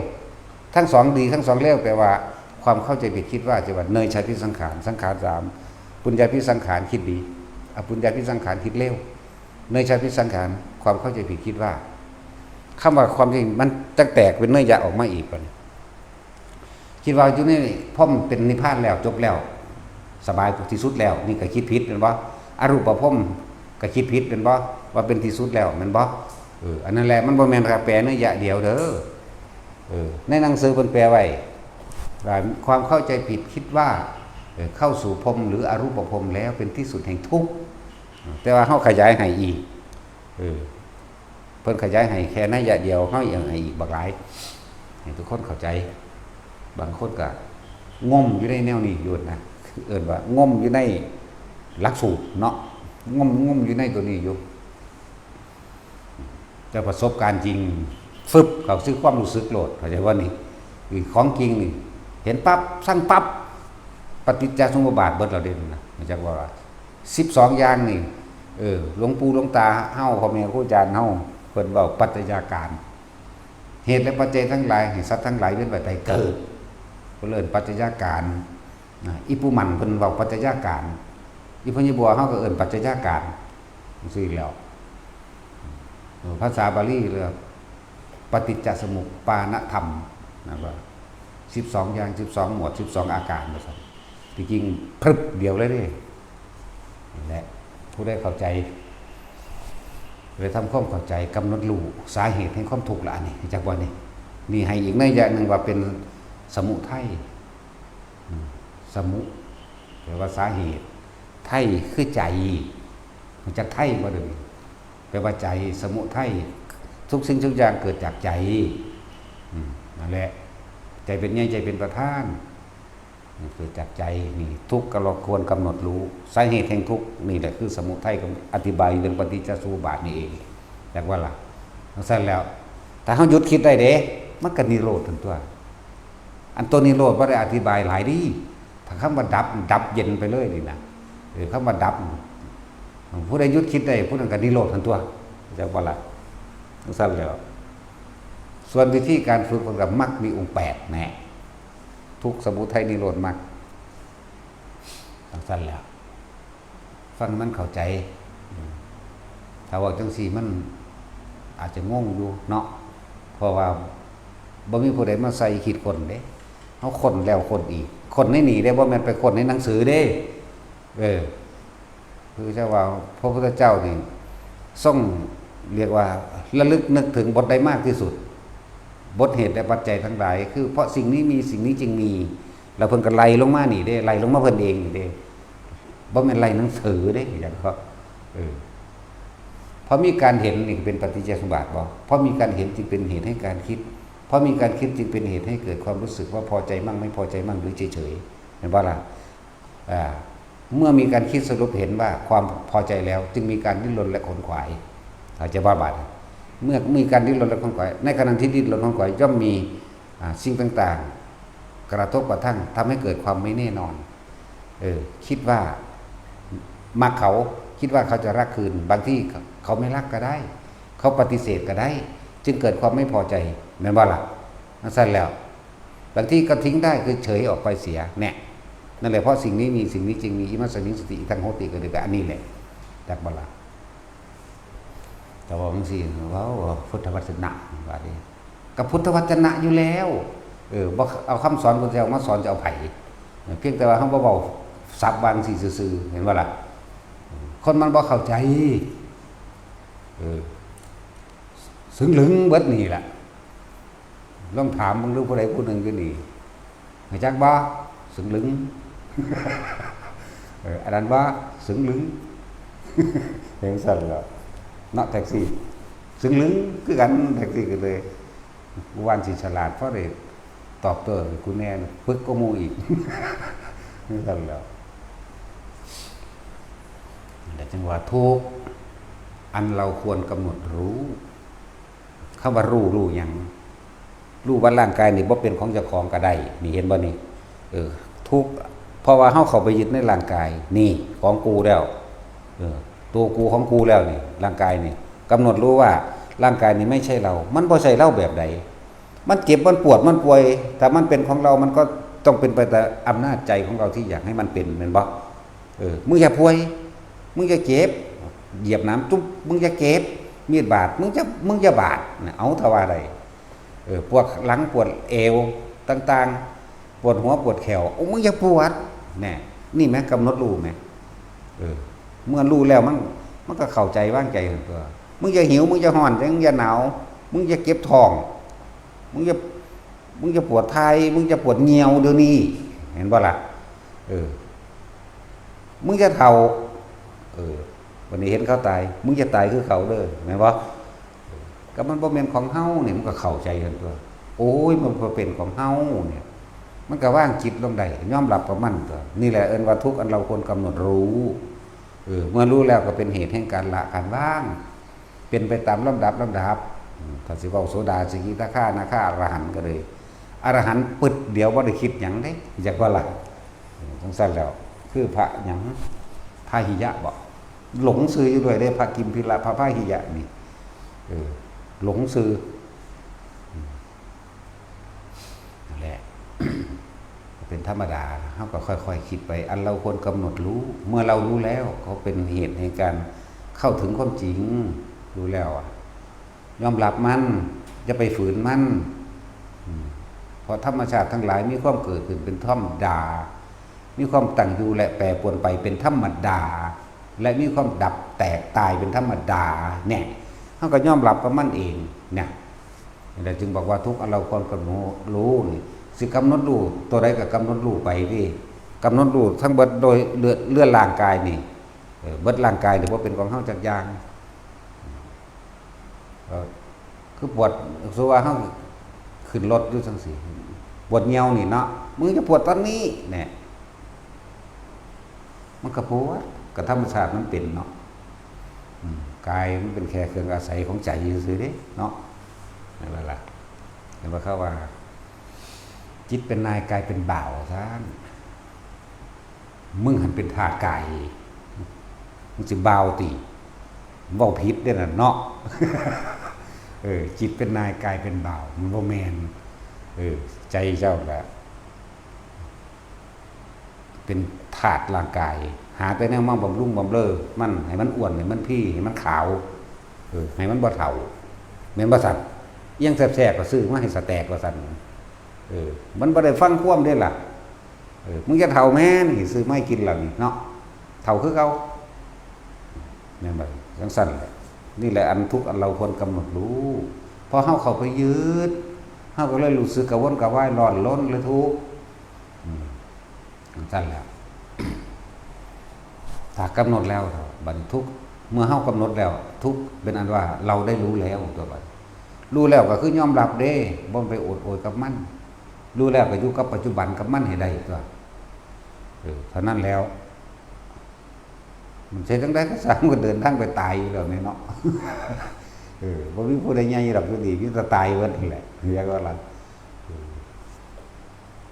ทั้งสองดีทั้งสองเลว แปลว่าความเข้าใจผิดคิดว่า จะว่าเนยชาพิสังขาร สังขารสาม ปุญญาพิสังขารคิดดี อปุญญาพิสังขารคิดเลว เนยชาพิสังขาร ความเข้าใจผิดคิดว่า คำว่าความจริงมันจังแตกเป็นเนยยะออกมาอีกบัดนี้ คิดว่าอยู่ในพรหมเป็นนิพพานแล้ว จบแล้ว สบายที่สุดแล้ว นี่ก็คิดผิดแม่นบ่ อรูปภพก็คิดผิดแม่นบ่ ว่าเป็นที่สุดแล้วแม่นบ่ เออ อันนั้นแหละ มันบ่แม่นแปลเนยยะเดียวเด้อ เออ ในหนังสือเพิ่นแปลไว้ว่า ความเข้าใจผิดคิดว่า เออ เข้าสู่พรหมหรืออรูปภพแล้วเป็นที่สุดแห่งทุกข์ แต่ว่าเฮาขยายให้อีก เออ เพิ่นขยายให้แค่นัยยะเดียว เฮายังให้อีกบักหลาย ให้ทุกคนเข้าใจ บางคนก็งมอยู่ในแนวนี้อยู่นะ เอิ้นว่างมอยู่ในหลักสูตรเนาะ งม งมอยู่ในตัวนี้อยู่ แต่ประสบการณ์จริง ฟึบ เข้าสู่ความรู้สึกโลด เข้าใจว่านี่ คือของจริงนี่ เห็นปั๊บ ซังปั๊บ ปฏิจจสมุปบาทเบิดแล้วเด้นะ เข้าใจว่า สิบสองอย่างนี่ เออ หลวงปู่หลวงตาเฮา พ่อแม่ครูอาจารย์เฮา เพิ่นเว้าปัจจัยาการ เหตุและปัจจัยทั้งหลาย ให้สัตว์ทั้งหลายเวียนว่ายตายเกิด เพิ่นเอิ้นปัจจัยาการ นะ อีปู่หมั่นเพิ่นเว้าปัจจัยาการ อีพ่อใหญ่บัวเฮาก็เอิ้นปัจจัยาการ จั่งซี้แล้ว เออ ภาษาบาลีเรียกปฏิจจสมุปปานธรรม นะว่า สิบสองอย่าง สิบสองหมวด สิบสองอาการว่าซั่น ที่จริงพรึบเดียวเลยเด้ นั่นแหละ ผู้ใดเข้าใจ เลยทำความเข้าใจ กำหนดรู้สาเหตุแห่งความทุกข์ละอันนี้ จักว่านี่ นี่ให้อีกนัยยะหนึ่งว่าเป็นสมุทัย อืม สมุ แปลว่าสาเหตุ ไทยคือใจ รู้จักไทยบ่เดี๋ยวนี้ แปลว่าใจ สมุทัย ทุกสิ่งทุกอย่างเกิดจากใจ อืม นั่นแหละ ใจเป็นใหญ่ ใจเป็นประธาน นี่เกิดจากใจ นี่ทุกข์ก็เราควรกำหนดรู้ สาเหตุแห่งทุกข์ นี่แหละคือสมุทัย ก็อธิบายเรื่องปฏิจจสมุปบาทนี่เอง จักว่าล่ะ จั่งซั่นแล้ว ถ้าเฮาหยุดคิดได้เด้ มันก็นิโรธทันตัว อันตัวนิโรธบ่ได้อธิบายหลายเด้ ถ้าคำว่าดับ ดับเย็นไปเลยนี่นะ เออ คำว่าดับ ผู้ใดหยุดคิดได้ ผู้นั้นก็นิโรธทันตัว จักว่าล่ะ จั่งซั่นแล้ว ส่วนวิธีการฝึกมันก็มรรคมีองค์แปดแน่ ทุกข์ สมุทัย นิโรธ มรรค จั่งซั่นแล้ว ฟังมันเข้าใจ อืม ถ้าเว้าจั่งซี้มันอาจจะงงอยู่เนาะ เพราะว่าบ่มีผู้ใดมาใส่คิดค้นเด้ เฮาค้นแล้วค้นอีก ค้นในนี่เด้ บ่แม่นไปค้นในหนังสือเด้ เออ คือจะว่าพระพุทธเจ้านี่ทรงเรียกว่าระลึกนึกถึงบทใดมากที่สุด บทเหตุและปัจจัยทั้งหลาย คือเพราะสิ่งนี้มี สิ่งนี้จึงมี แล้วเพิ่นก็ไล่ลงมานี่เด้ ไล่ลงมาเพิ่นเองนี่เด้ บ่แม่นไล่หนังสือเด้ อย่างเขา เออ เพราะมีการเห็นนี่เป็นปฏิจจสมุปบาทบ่ เพราะมีการเห็นจึงเป็นเหตุให้การคิด เพราะมีการคิดจึงเป็นเหตุให้เกิดความรู้สึกว่าพอใจมั่งไม่พอใจมั่งหรือเฉยๆ เห็นบ่ล่ะ อ่า เมื่อมีการคิดสรุปเห็นว่าความพอใจแล้ว จึงมีการดิ้นรนและขนขวาย เข้าใจบ่บาดนี้ เมื่อมีการดิ้นรนและขนขวาย ในขณะที่ดิ้นรนขนขวายย่อมมี อ่า สิ่งต่างๆ กระทบกระทั่ง ทำให้เกิดความไม่แน่นอน เออ คิดว่ามักเขา คิดว่าเขาจะรักคืน บางทีเขาไม่รักก็ได้ เขาปฏิเสธก็ได้ จึงเกิดความไม่พอใจ แม่นบ่ล่ะ จั่งซั้นแล้ว บางทีก็ทิ้งได้ คือเฉยออกไปเสีย แน่ นั่นแหละ เพราะสิ่งนี้มี สิ่งนี้จึงมี อิมัสมิง สติ อิทัง โหติ ก็เดียวกับอันนี้แหละ จักบ่ล่ะ แต่ว่าจั่งซี้ เว้าพุทธวจนะ ว่าดิ กับพุทธวจนะอยู่แล้ว เออ บ่เอาคำสอนพุทธเจ้ามาสอน จะเอาไผ เพียงแต่ว่าเฮาบ่เว้าศัพท์ว่าจั่งซี้ซื่อๆ เห็นบ่ล่ะ คนมันบ่เข้าใจ เออ เซิงลึงเบิดนี่ล่ะ ลองถามเบิ่งดู ผู้ใดผู้หนึ่งอยู่นี่ รู้จักบ่ เซิงลึง เออ อันนั้นบ่ เซิงลึง จั่งซั้นล่ะ เนาะ แท็กซี่ เซิงลึงคือกัน แท็กซี่ก็เลย กูว่าสิฉลาด พอได้ตอบโต้กูแน่ ปึกกว่าหมู่อีก จั่งซั้นแล้ว แต่จั่งว่าทุกข์ อันเราควรกำหนดรู้ คำว่ารู้ รู้หยัง รู้ว่าร่างกายนี่บ่เป็นของเจ้าของก็ได้ นี่เห็นบ่นี่ เออ ทุกข์ เพราะว่าเฮาเข้าไปยึดในร่างกาย นี่ของกูแล้ว เออ ตัวกูของกูแล้วนี่ ร่างกายนี่ กำหนดรู้ว่าร่างกายนี่ไม่ใช่เรา มันบ่ใช่เราแบบใด มันเจ็บ มันปวด มันป่วย ถ้ามันเป็นของเรา มันก็ต้องเป็นไปตามอำนาจใจของเราที่อยากให้มันเป็น แม่นบ่ เออ มึงอย่าป่วย มึงอย่าเจ็บ เหยียบน้ำตุ๊บ มึงอย่าเจ็บ มีดบาด มึงจะ มึงอย่าบาดนะ เอา ถ้าว่าได้ เออ ปวดหลัง ปวดเอว ต่างๆ ปวดหัว ปวดแข้ว โอ้ มึงอย่าปวด แน่ นี่แหม กำหนดรู้แหม เออ เมื่อรู้แล้วมัน มันก็เข้าใจวางใจหั่นตั่ว มึงอย่าหิว มึงอย่าฮ้อน มึงอย่าหนาว มึงอย่าเจ็บท้อง มึงอย่า มึงอย่าปวดถ่าย มึงอย่าปวดเยี่ยวเดี๋ยวนี้ เห็นบ่ล่ะ เออ มึงอย่าเฒ่า เออ วันนี้เห็นเขาตาย มึงอย่าตายคือเขาเด้อ แม่นบ่ ก็มันบ่แม่นของเฮานี่ มันก็เข้าใจหั่นตั่ว โอ้ย มันบ่เป็นของเฮาเนี่ย มันก็วางจิตลงได้ ยอมรับกับมันตั่ว นี่แหละเอิ้นว่าทุกข์อันเราควรกำหนดรู้ เออ เมื่อรู้แล้วก็เป็นเหตุแห่งการละการวาง เป็นไปตามลำดับลำดับ อืม ถ้าสิเว้าโสดา สกิทาคา อนาคา อรหันต์ก็เลย อรหันต์ปึ๊ดเดียวบ่ได้คิดหยังเด้ จักว่าล่ะ อืม จั่งซั้นแล้ว คือพระหยัง พาหิยะบ่ หลงซื่ออยู่ด้วยเด้ พระกิมพีละ พระพาหิยะนี่ เออ หลงซื่อ อืม นั่นแหละ เป็นธรรมดา เฮาก็ค่อยๆคิดไป อันเราควรกำหนดรู้ เมื่อเรารู้แล้ว ก็เป็นเหตุในการเข้าถึงความจริง รู้แล้วอะ ยอมรับมัน อย่าไปฝืนมัน อืม เพราะธรรมชาติทั้งหลายมีความเกิดขึ้นเป็นธรรมดา มีความตั้งอยู่และแปรปรวนไปเป็นธรรมดา และมีความดับแตกตายเป็นธรรมดา เนี่ย เฮาก็ยอมรับกับมันเอง เนี่ย นี่แหละจึงบอกว่าทุกข์อันเราควรกำหนดรู้นี่ สิกำหนดรู้ตัวใดก็กำหนดรู้ไปติ กำหนดรู้ทั้งเบิดโดยเลือด เลือดร่างกายนี่ เออ เบิดร่างกายนี่บ่เป็นของเฮาจักอย่าง เออ คือปวด สมมุติว่าเฮาขึ้นรถอยู่จั่งซี้ ปวดเยี่ยวนี่เนาะ มึงจะปวดตอนนี้ เนี่ย มันก็ปวด ก็ธรรมชาติมันเป็นเนาะ อืม กายมันเป็นแค่เครื่องอาศัยของใจซื่อๆเด้เนาะ นั่นแหละล่ะ เห็นบ่ครับว่า จิตเป็นนาย กายเป็นบ่าว ซั่น มึงหั้นเป็นทาสกาย มึงสิบ่าวติ เว้าผิดเด้อนั่นเนาะ เออ จิตเป็นนาย กายเป็นบ่าว มันบ่แม่น เออ ใจเจ้าละ เป็นทาสร่างกาย หาแต่แนวมาบำรุงบำเรอมัน ให้มันอ้วน ให้มันพี ให้มันขาว เออ ให้มันบ่เฒ่า แม่นบ่ซั่น ยังแสบๆ ก็ซื้อมาให้สแต็กว่าซั่น เออ มันบ่ได้ฟังความเด้ล่ะ เออ มึงจะเฒ่าแม่นี่ซื้อมาให้กินล่ะนี่เนาะ เฒ่าคือเก่า แม่นบ่ จั่งซั่นแหละ นี่แหละอันทุกข์อันเราควรกำหนดรู้ พอเฮาเข้าไปยึด เฮาก็เลยรู้สึกกระวนกระวายร้อนรนเลยทุกข์ อืม จั่งซั่นแหละ ถ้ากำหนดแล้ว บัดนี้ทุกข์ เมื่อเฮากำหนดแล้ว ทุกข์เป็นอันว่าเราได้รู้แล้ว ตัวบัด รู้แล้วก็คือยอมรับเด้ บ่ไปโอดโอยกับมัน รู้แล้วก็อยู่กับปัจจุบันกับมันให้ได้ตัว เออ เท่านั้นแล้ว มันสิจั่งใดก็ซ่าง ก็เดินทางไปตายอยู่แล้วนี่เนาะ เออ บ่มีผู้ใดใหญ่ดอกอยู่ดี มีแต่ตายเบิดนั่นแหละ เรียกว่าล่ะ เออ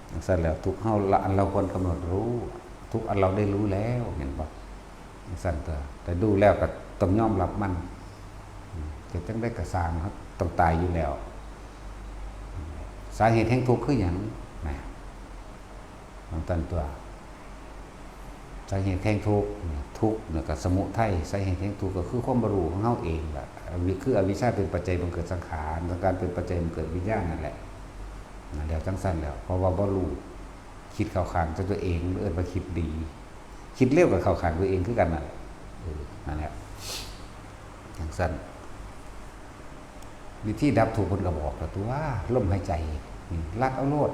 จั่งซั่นแล้ว ทุกข์เฮาละอันเราควรกำหนดรู้ ทุกข์อันเราได้รู้แล้ว เห็นบ่ จั่งซั่นตัว แต่รู้แล้วก็ต้องยอมรับมัน อืม เฮ็ดจั่งใดก็ซ่าง เฮาต้องตายอยู่แล้ว สาเหตุแห่งทุกข์คือหยัง นะ ของต้นตัว สาเหตุแห่งทุกข์ ทุกข์แล้วก็สมุทัย สาเหตุแห่งทุกข์ก็คือความบ่รู้ของเฮาเองล่ะ อวิ คืออวิชชาเป็นปัจจัยบังเกิดสังขาร สังขารเป็นปัจจัยบังเกิดวิญญาณนั่นแหละ นั่นแล้วจั่งซั่นแล้ว เพราะว่าบ่รู้ คิดเข้าข้างตัวเอง เอิ้นว่าคิดดี คิดเลวก็เข้าข้างตัวเองคือกันนั่นแหละ เออ นั่นแหละ จั่งซั่น วิธีดับทุกข์เพิ่นก็บอกแล้วตัว ลมหายใจ นี่ ลัดเอาโลด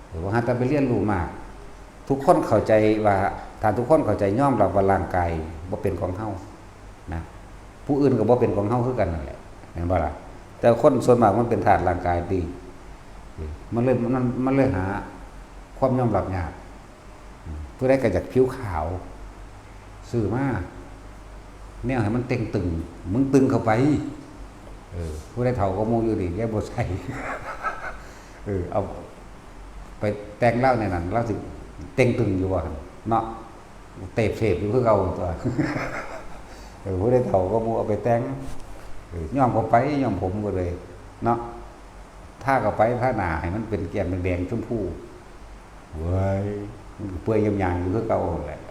เออ บ่หาแต่ไปเรียนรู้มาก ทุกคนเข้าใจว่า ถ้าทุกคนเข้าใจยอมรับว่าร่างกายบ่เป็นของเฮา นะ ผู้อื่นก็บ่เป็นของเฮาคือกันนั่นแหละ แม่นบ่ล่ะ แต่คนส่วนมากมันเป็นทาสร่างกายติ เออ มันเลย มัน มันเลยหาความยอมรับยาก อืม ผู้ใดก็อยากผิวขาว ซื้อมา แนวให้มันเต่งตึง มึงตึงเข้าไป เออ ผู้ใดเฒ่ากว่าหมู่อยู่นี่ อย่าบ่ใส่ เออ เอาไปแต่งลาวแนวนั้น ลาวสิเต่งตึงอยู่บ่หั่นเนาะ เตบเสบอยู่คือเก่าตัว เออ ผู้ใดเฒ่ากว่าหมู่เอาไปแต่ง เออ ย้อมเข้าไป ย้อมผมก็เลย เนาะ ทาเข้าไป ทาหน้าให้มันเป็นแก้มแดงๆ ชมพู เว้ย มันก็เปื่อยยามยางอยู่คือเก่าแหละ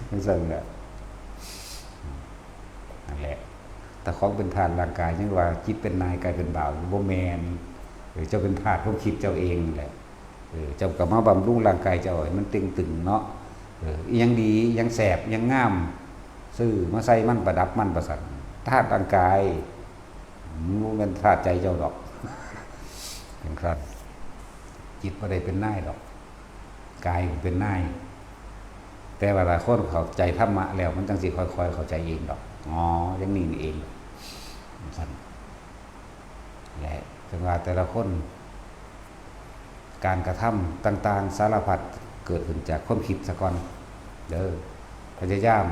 จั่งซั่นแหละ นั่นแหละ แต่ของเป็นทาสร่างกายยังว่าจิตเป็นนายกายเป็นบ่าวอยู่ บ่แม่น เออ เจ้าเป็นทาสความคิดเจ้าเองแหละ เออ เจ้าก็มาบำรุงร่างกายเจ้าให้มันเต่งตึงเนาะ เออ อิหยังดี อิหยังแซ่บ อิหยังงาม ซื้อมาใส่มันประดับมันประสัน ทาสร่างกาย มันบ่แม่นทาสใจเจ้าดอก จั่งซั่น จิตบ่ได้เป็นนายดอก กายเป็นนาย แต่ว่าถ้าคนเข้าใจธรรมะแล้ว มันจั่งสิค่อยๆ เข้าใจเองดอก อ๋อ อย่างนี้นี่เอง จั่งซั่นแหละ จั่งว่าแต่ละคน การกระทำต่างๆ สารพัดเกิดขึ้นจากความคิดซะก่อน เด้อ พยายาม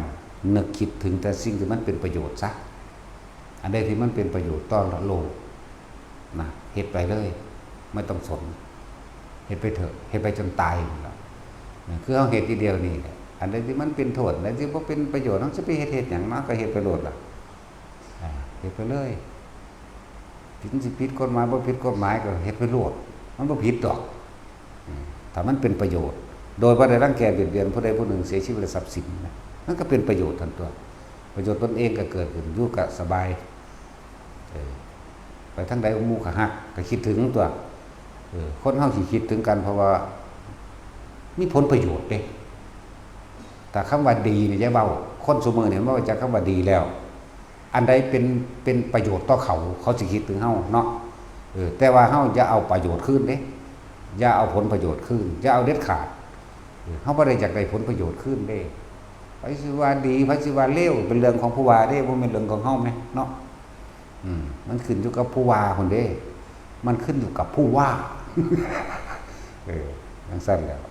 นึกคิดถึงแต่สิ่งที่มันเป็นประโยชน์ซะ อันใดที่มันเป็นประโยชน์ต่อโลกนะ เฮ็ดไปเลย ไม่ต้องสน เฮ็ดไปเถอะ เฮ็ดไปจนตายนั่นล่ะ นะ คือเฮาเฮ็ดทีเดียวนี่แหละ อันใดที่มันเป็นโทษ อันใดที่บ่เป็นประโยชน์ เฮาสิไปเฮ็ด เฮ็ดหยัง มันก็เฮ็ดไปโลดล่ะ อ่า เฮ็ดไปเลย ผิด มันสิผิดกฎหมาย บ่ผิดกฎหมายก็เฮ็ดไปโลด มันบ่ผิดดอก อืม ถ้ามันเป็นประโยชน์ โดยบ่ได้รังแกเบียดเบียนผู้ใดผู้หนึ่ง เสียชีวิตและทรัพย์สินนะ มันก็เป็นประโยชน์ทันตัว ประโยชน์ตนเองก็เกิดขึ้น อยู่ก็สบาย เออ ไปทางใดหมู่ก็ฮัก ก็คิดถึงตัว เออ คนเฮาสิคิดถึงกัน เพราะว่ามีผลประโยชน์เด้ แต่คำว่าดีนี่อย่าเว้า คนซุมื้อนี่มันบ่รู้จักคำว่าดีแล้ว อันใดเป็น เป็นประโยชน์ต่อเขา เขาสิคิดถึงเฮาเนาะ เออ แต่ว่าเฮาอย่าเอาประโยชน์คืนเด้ อย่าเอาผลประโยชน์คืน อย่าเอาเด็ดขาด เออ เฮาบ่ได้อยากได้ผลประโยชน์คืนเด้ ไผสิว่าดี ไผสิว่าเลว เป็นเรื่องของผู้ว่าเด้ บ่แม่นเรื่องของเฮาแหมเนาะ อืม มันขึ้นอยู่กับผู้ว่าพุ้นเด้ มันขึ้นอยู่กับผู้ว่า เออ จั่งซั่นแหล้ว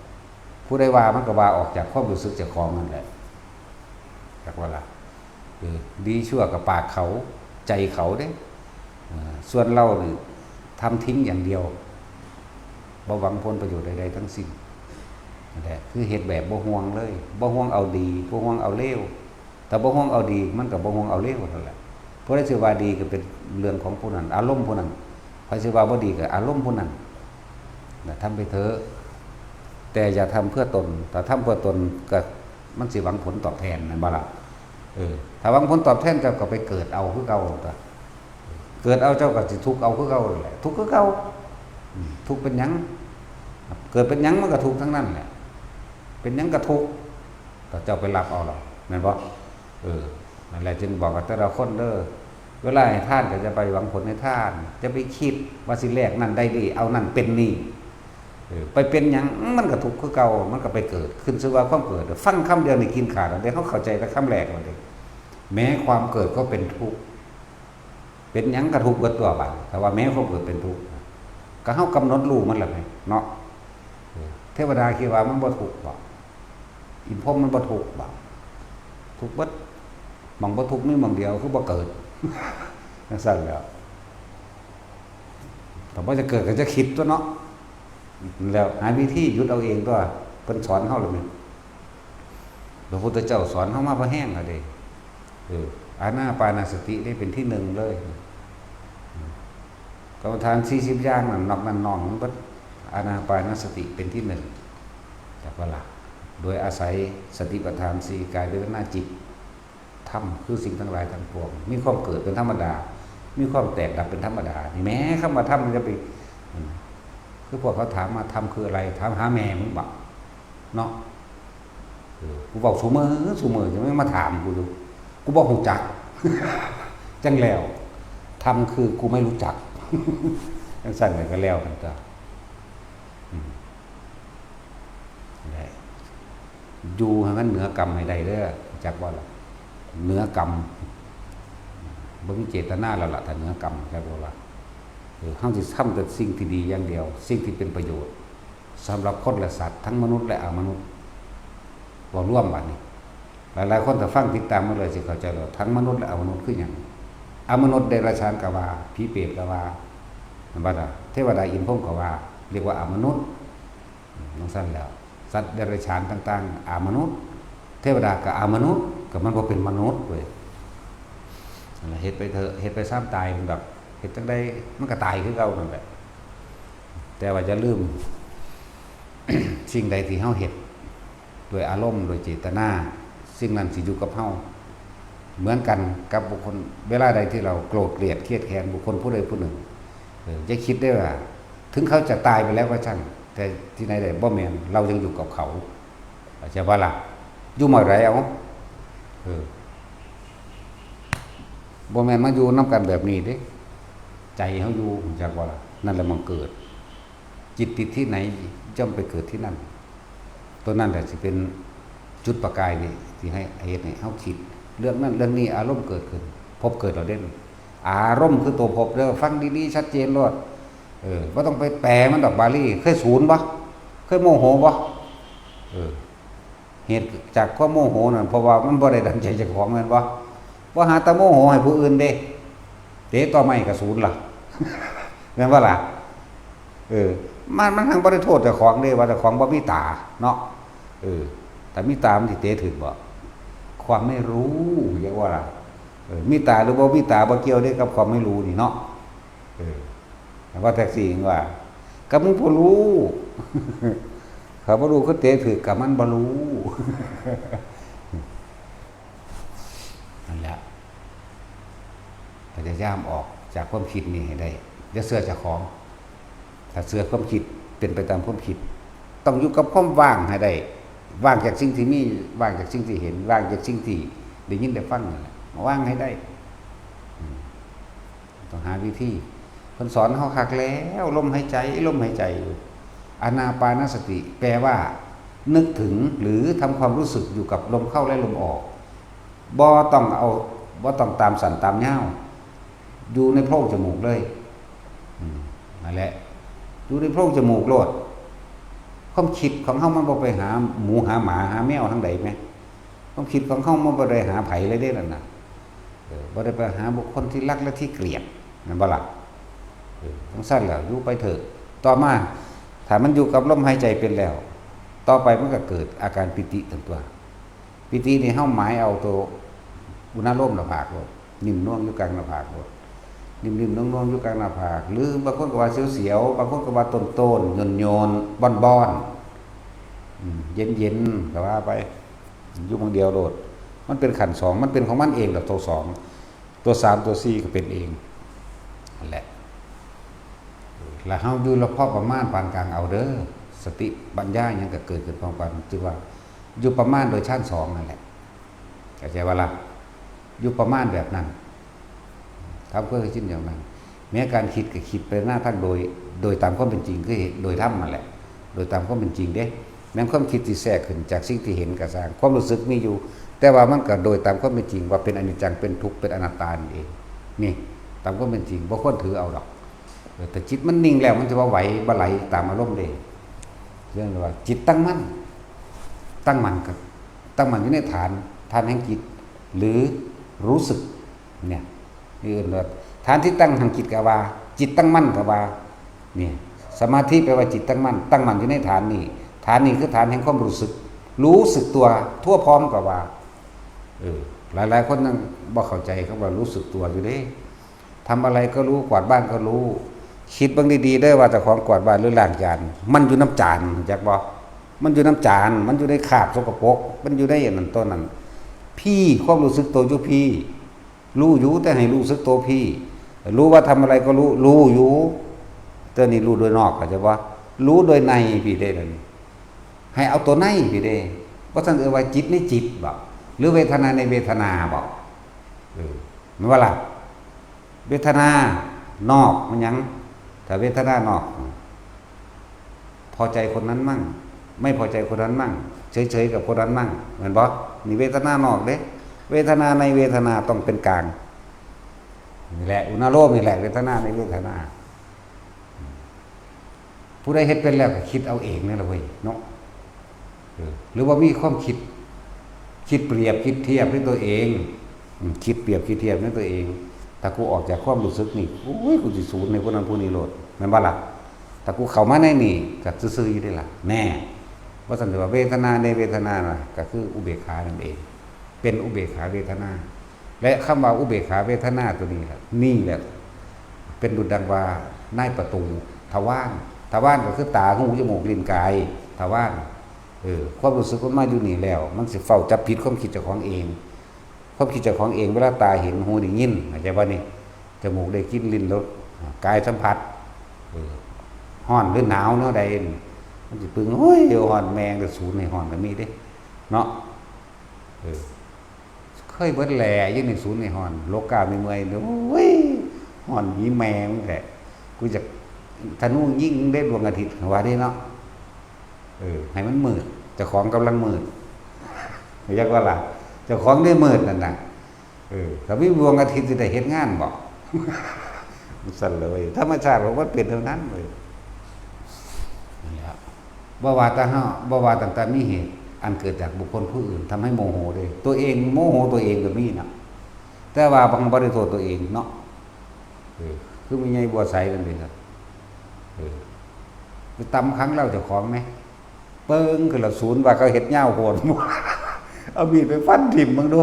ผู้ใดว่ามันก็ว่าออกจากความรู้สึกเจ้าของนั่นแหละ จักว่าล่ะ เออ ดีชั่วกับปากเขา ใจเขาเด้ เออ ส่วนเรานี่ทำทิ้งอย่างเดียว บ่หวังผลประโยชน์ใดๆ ทั้งสิ้น นั่นแหละ คือเฮ็ดแบบบ่ห่วงเลย บ่ห่วงเอาดี บ่ห่วงเอาเลว ถ้าบ่ห่วงเอาดี มันก็บ่ห่วงเอาเลวนั่นแหละ ผู้ใดสิว่าดีก็เป็นเรื่องของผู้นั้น อารมณ์ผู้นั้น ใผสิว่าบ่ดีก็อารมณ์ผู้นั้น นะ ทำไปเถอะ แต่อย่าทำเพื่อตน ถ้าทำเพื่อตนก็มันสิหวังผลตอบแทน แม่นบ่ล่ะ เออ ถ้าหวังผลตอบแทนเจ้าก็ไปเกิดเอาคือเก่าตั๊ว เออ เกิดเอาเจ้าก็สิทุกข์เอาคือเก่านั่นแหละ ทุกข์คือเก่า อืม ทุกข์เป็นหยัง เกิดเป็นหยังมันก็ทุกข์ทั้งนั้นแหละ เป็นหยังก็ทุกข์ ก็เจ้าไปรับเอาหรอก แม่นบ่ เออ นั่นแหละจึงบอกกับแต่ละคนเด้อ เวลาให้ทานก็จะไปหวังผลให้ทาน จะไปคิดว่าสิแลกนั่นได้นี่ เอานั่นเป็นนี่ เออ ไปเป็นหยัง มันก็ทุกข์คือเก่า มันก็ไปเกิด ขึ้นชื่อว่าความเกิด ฟังคำเดียวนี่กินขาดแล้วเด้ เฮาเข้าใจแต่คำแรกแล้วเด้ แม้ความเกิดก็เป็นทุกข์ เป็นหยังก็ทุกข์เบิดตัวบัด แต่ว่าแม้ความเกิดเป็นทุกข์ ก็เฮากำหนดรู้มันแล้วไง เนาะ เออ เทวดาคิดว่ามันบ่ทุกข์บ่ อินพรหมมันบ่ทุกข์บ่ ทุกข์เบิด หม่องบ่ทุกข์มีหม่องเดียว คือบ่เกิด จั่งซั้นแหล้ว ถ้าบ่จะเกิดก็จะคิดตั๊วเนาะ แล้วหาวิธีหยุดเอาเองตั๊ว เพิ่นสอนเฮาแล้วแม่น พระพุทธเจ้าสอนเฮามาพอแฮงแล้วเด้ เออ อานาปานสตินี่เป็นที่หนึ่งเลย กรรมฐานสี่สิบอย่างนั่น นอกนั้นนอกมันเบิด อานาปานสติเป็นที่หนึ่ง จักว่าล่ะ โดยอาศัยสติปัฏฐานสี่ กาย เวทนา จิต ธรรมคือสิ่งทั้งหลายทั้งปวง มีความเกิดเป็นธรรมดา มีความแตกดับเป็นธรรมดา นี่แหม คำว่าธรรมมันจะไป อืม คือพวกเขาถามมา ธรรมคืออะไร ถามหาแม่มึงบ่ เนาะ เออ กูเว้าซุมื้อซุมื้อ ยังไม่มาถามกูอยู่ กูบ่ฮู้จัก จั่งแล้ว ธรรมคือกูไม่รู้จัก จั่งซั้นก็แล้วกันตั๊ว อืม ได้ อยู่ให้มันเหนือกรรมให้ได้เด้อ จักบ่ล่ะ เหนือกรรม บ่มีเจตนาแล้วล่ะ ถ้าเหนือกรรม จักบ่ล่ะ เออ เฮาสิทำแต่สิ่งที่ดีอย่างเดียว สิ่งที่เป็นประโยชน์ สำหรับคนและสัตว์ ทั้งมนุษย์และอมนุษย์ เว้ารวมบัดนี้ หลายๆคนถ้าฟังติดตามมาเลยสิเข้าใจแล้ว ทั้งมนุษย์และอมนุษย์คือหยัง อมนุษย์เดรัจฉานก็ว่า ผีเปรตก็ว่า แม่นบ่ล่ะ เทวดาอินทร์พรหมก็ว่า เรียกว่าอมนุษย์ อืม จั่งซั้นแล้ว สัตว์เดรัจฉานต่างๆ อมนุษย์ เทวดาก็อมนุษย์ ก็มันบ่เป็นมนุษย์เว้ย นั่นล่ะ เฮ็ดไปเถาะ เฮ็ดไปซ้ำตาย มันแบบ เฮ็ดจั่งใดมันก็ตายคือเก่านั่นแหละ แต่ว่าอย่าลืม สิ่งใดที่เฮาเฮ็ด ด้วยอารมณ์ ด้วยเจตนา สิ่งนั้นสิอยู่กับเฮา เหมือนกันกับบุคคล เวลาใดที่เราโกรธเกลียดเคียดแค้นบุคคลผู้ใดผู้หนึ่ง เออ อย่าคิดได้ว่า ถึงเขาจะตายไปแล้วก็ช่าง แต่ที่ไหนได้ บ่แม่น เรายังอยู่กับเขา เข้าใจบ่ล่ะ อยู่เมื่อไหร่เอา เออ บ่แม่นมาอยู่นำกันแบบนี้เด้ ใจเฮาอยู่ รู้จักบ่ล่ะ นั่นแหละหม่องเกิด จิตติดที่ไหนย่อมไปเกิดที่นั่น ตัวนั้นแหละสิเป็นจุดประกายนี่ ที่ให้ เฮ็ดให้เฮาคิด เรื่องนั้นเรื่องนี้ อารมณ์เกิดขึ้น ภพเกิดแล้วเด้ อารมณ์คือตัวภพเด้อ ฟังดีๆ ชัดเจนโลด เออ บ่ต้องไปแปลมันดอกบาลี เคยสูนบ่ เคยโมโหบ่ เออ เหตุจากความโมโหนั่น เพราะว่ามันบ่ได้ดังใจเจ้าของแม่นบ่ บ่หาแต่โมโหให้ผู้อื่นเด้ เตะต่อไม้ก็สูนล่ะ แม่นบ่ล่ะ เออ มัน มันทั้งบ่ได้โทษเจ้าของเด้ ว่าเจ้าของบ่มีตาเนาะ เออ ถ้ามีตามันสิเตะถืกบ่ ความไม่รู้ เรียกว่าล่ะ เออ มีตาหรือบ่มีตาบ่เกี่ยวเด้กับความไม่รู้นี่เนาะ เออ ว่าแท็กซี่ว่า ก็มึงบ่รู้ เขาบ่รู้ คือเตะถืก ก็มันบ่รู้ นั่นแหละ พยายามออกจากความคิดนี่ให้ได้ อย่าเชื่อเจ้าของ ถ้าเชื่อความคิด เป็นไปตามความคิด ต้องอยู่กับความว่างให้ได้ ว่างจากสิ่งที่มี ว่างจากสิ่งที่เห็น ว่างจากสิ่งที่ได้ยินได้ฟังนั่นแหละ ว่างให้ได้ อืม ต้องหาวิธี เพิ่นสอนเฮาคักแล้ว ลมหายใจ ลมหายใจอยู่ อานาปานสติ แปลว่า นึกถึงหรือทำความรู้สึกอยู่กับลมเข้าและลมออก บ่ต้องเอา บ่ต้องตามสั้นตามยาว อยู่ในโพรงจมูกเลย อืม นั่นแหละ อยู่ในโพรงจมูกโลด ความคิดของเฮามันบ่ไปหาหมูหาหมาหาแมวทางใดแหม ความคิดของเฮามันบ่ได้หาไผเลยเด้นั่นน่ะ เออ บ่ได้ไปหาบุคคลที่รักและที่เกลียด แม่นบ่ล่ะ เออ จั่งซั้นแล้ว อยู่ไปเถาะ ต่อมา ถ้ามันอยู่กับลมหายใจเป็นแล้ว ต่อไปมันก็เกิดอาการปีติตั๊ว ปีตินี่เฮาหมายเอาตัวอุณาโลมหน้าผากโลด นิ่มนวลอยู่กลางหน้าผากโลด นิ่มๆนวลๆอยู่กลางหน้าผาก หรือบางคนก็ว่าเสียวๆ บางคนก็ว่าโตนๆ โยนๆ บ้อนๆ อืม เย็นๆ ก็ว่าไป อยู่หม่องเดียวโลด มันเป็นขั้นสอง มันเป็นของมันเองดอก ตัวสอง ตัวสาม ตัวสี่ ก็เป็นเอง นั่นแหละ แล้วเฮาอยู่ละพอประมาณปานกลางเอาเด้อ สติปัญญาหยังก็เกิดขึ้นพร้อมกัน ถือว่าอยู่ประมาณโดยฌานสองนั่นแหละ เข้าใจบ่ล่ะ อยู่ประมาณแบบนั้น ทำความเคยชินอย่างนั้น แม้การคิดก็คิดไปหน้าทางโดย โดยตามความเป็นจริง คือเหตุ โดยธรรมนั่นแหละ โดยตามความเป็นจริงเด้ แม้นความคิดที่แทรกขึ้นจากสิ่งที่เห็นก็ซ่าง ความรู้สึกมีอยู่ แต่ว่ามันก็โดยตามความเป็นจริง ว่าเป็นอนิจจัง เป็นทุกข์ เป็นอนัตตานั่นเอง นี่ ตามความเป็นจริง บ่ควรถือเอาดอก เออ แต่จิตมันนิ่งแล้ว มันสิบ่ไหว บ่ไหลตามอารมณ์เด้ เรื่องว่าจิตตั้งมั่น ตั้งมั่นกับ ตั้งมั่นอยู่ในฐาน ฐานแห่งจิต หรือรู้สึก เนี่ย นี่เอิ้นว่า ฐานที่ตั้งแห่งจิตก็ว่า จิตตั้งมั่นก็ว่า เนี่ย สมาธิแปลว่าจิตตั้งมั่น ตั้งมั่นอยู่ในฐานนี้ ฐานนี้คือฐานแห่งความรู้สึก รู้สึกตัวทั่วพร้อมก็ว่า เออ หลายๆ คนยังบ่เข้าใจคำว่ารู้สึกตัวอยู่เด้ ทำอะไรก็รู้ กวาดบ้านก็รู้ คิดเบิ่งดีๆ เด้อว่าเจ้าของกวาดบ้านหรือล้างจาน มันอยู่นำจาน รู้จักบ่ มันอยู่นำจาน มันอยู่ในคราบสกปรก มันอยู่ในอันนั้นต้นนั้น พี้ ความรู้สึกตัวอยู่พี้ รู้อยู่ แต่ให้รู้สึกตัวพี้ รู้ว่าทำอะไรก็รู้ รู้อยู่ แต่นี่รู้โดยนอก เข้าใจบ่ รู้โดยในพี้เด้ นั่น ให้เอาตัวในพี้เด้ บ่ซั้นเอิ้นว่าจิตในจิตบ่ หรือเวทนาในเวทนาบ่ เออ แม่นบ่ล่ะ เวทนานอกมันหยัง ถ้าเวทนานอก พอใจคนนั้นมั่ง ไม่พอใจคนนั้นมั่ง เฉยๆ กับคนนั้นมั่ง แม่นบ่ นี่เวทนานอกเด้ เวทนาในเวทนาต้องเป็นกลาง นี่แหละ อุณาโลมนี่แหละ เวทนาในเวทนา ผู้ใดเฮ็ดเป็นแล้วก็คิดเอาเองนั่นแหละเว้ยเนาะ เออ หรือว่ามีความคิด คิดเปรียบคิดเทียบในตัวเอง อืม คิดเปรียบคิดเทียบในตัวเอง ถ้ากูออกจากความรู้สึกนี่ โอ้ย กูสิสูนให้ผู้นั้นผู้นี้โลด แม่นบ่ล่ะ ถ้ากูเข้ามาในนี่ก็ซื่อๆ อยู่เด้ล่ะ แน่ ว่าซั่น แต่ว่าเวทนาในเวทนาน่ะ ก็คืออุเบกขานั่นเอง เป็นอุเบกขาเวทนา และคำว่าอุเบกขาเวทนาตัวนี้แหละ นี่แหละ เป็นดุจดังว่านายประตู ทวาร ทวารก็คือตา หู จมูก ลิ้น กาย ทวาร เออ ความรู้สึกมันมาอยู่นี่แล้ว มันสิเฝ้าจับผิดความคิดเจ้าของเอง ความคิดเจ้าของเอง เวลาตาเห็น หูได้ยิน เข้าใจบ่นี่ จมูกได้กลิ่น ลิ้นรส กายสัมผัส เออ ร้อนหรือหนาวแนวใด มันสิปึง โอ้ย ร้อนแม่ง แต่สูนให้ร้อนก็มีเด้ เนาะ เออ เคยเบิดแหล่อยู่ในสูนในฮ้อน โลกามีเมื่อย โอ้ย ฮ้อนหนีแม่มึงแท้ กูอยากธนูยิงได้ดวงอาทิตย์ ว่าเด้เนาะ เออ ให้มันมืด เจ้าของกำลังมืด อยากว่าล่ะ เจ้าของได้มืดนั่นน่ะ เออ ถ้ามีดวงอาทิตย์สิได้เฮ็ดงานบ่ มันสั่นเลย ธรรมชาติของมันเป็นเท่านั้นเลย นั่นแหละ บ่ว่าแต่เฮา บ่ว่าตั้งแต่มีเหตุอันเกิดจากบุคคลผู้อื่นทำให้โมโหเด้ ตัวเองโมโหตัวเองก็มีนะ แต่ว่าบ่ได้โทษตัวเองเนาะ เออ คือแม่ใหญ่บัวใสนั่นเด้ครับ เออ ไปตำขังเหล้าเจ้าของแหม เปิงขึ้นละสูนว่าเขาเฮ็ดยาวโพด เอามีดไปฟันถิ่มมึงดู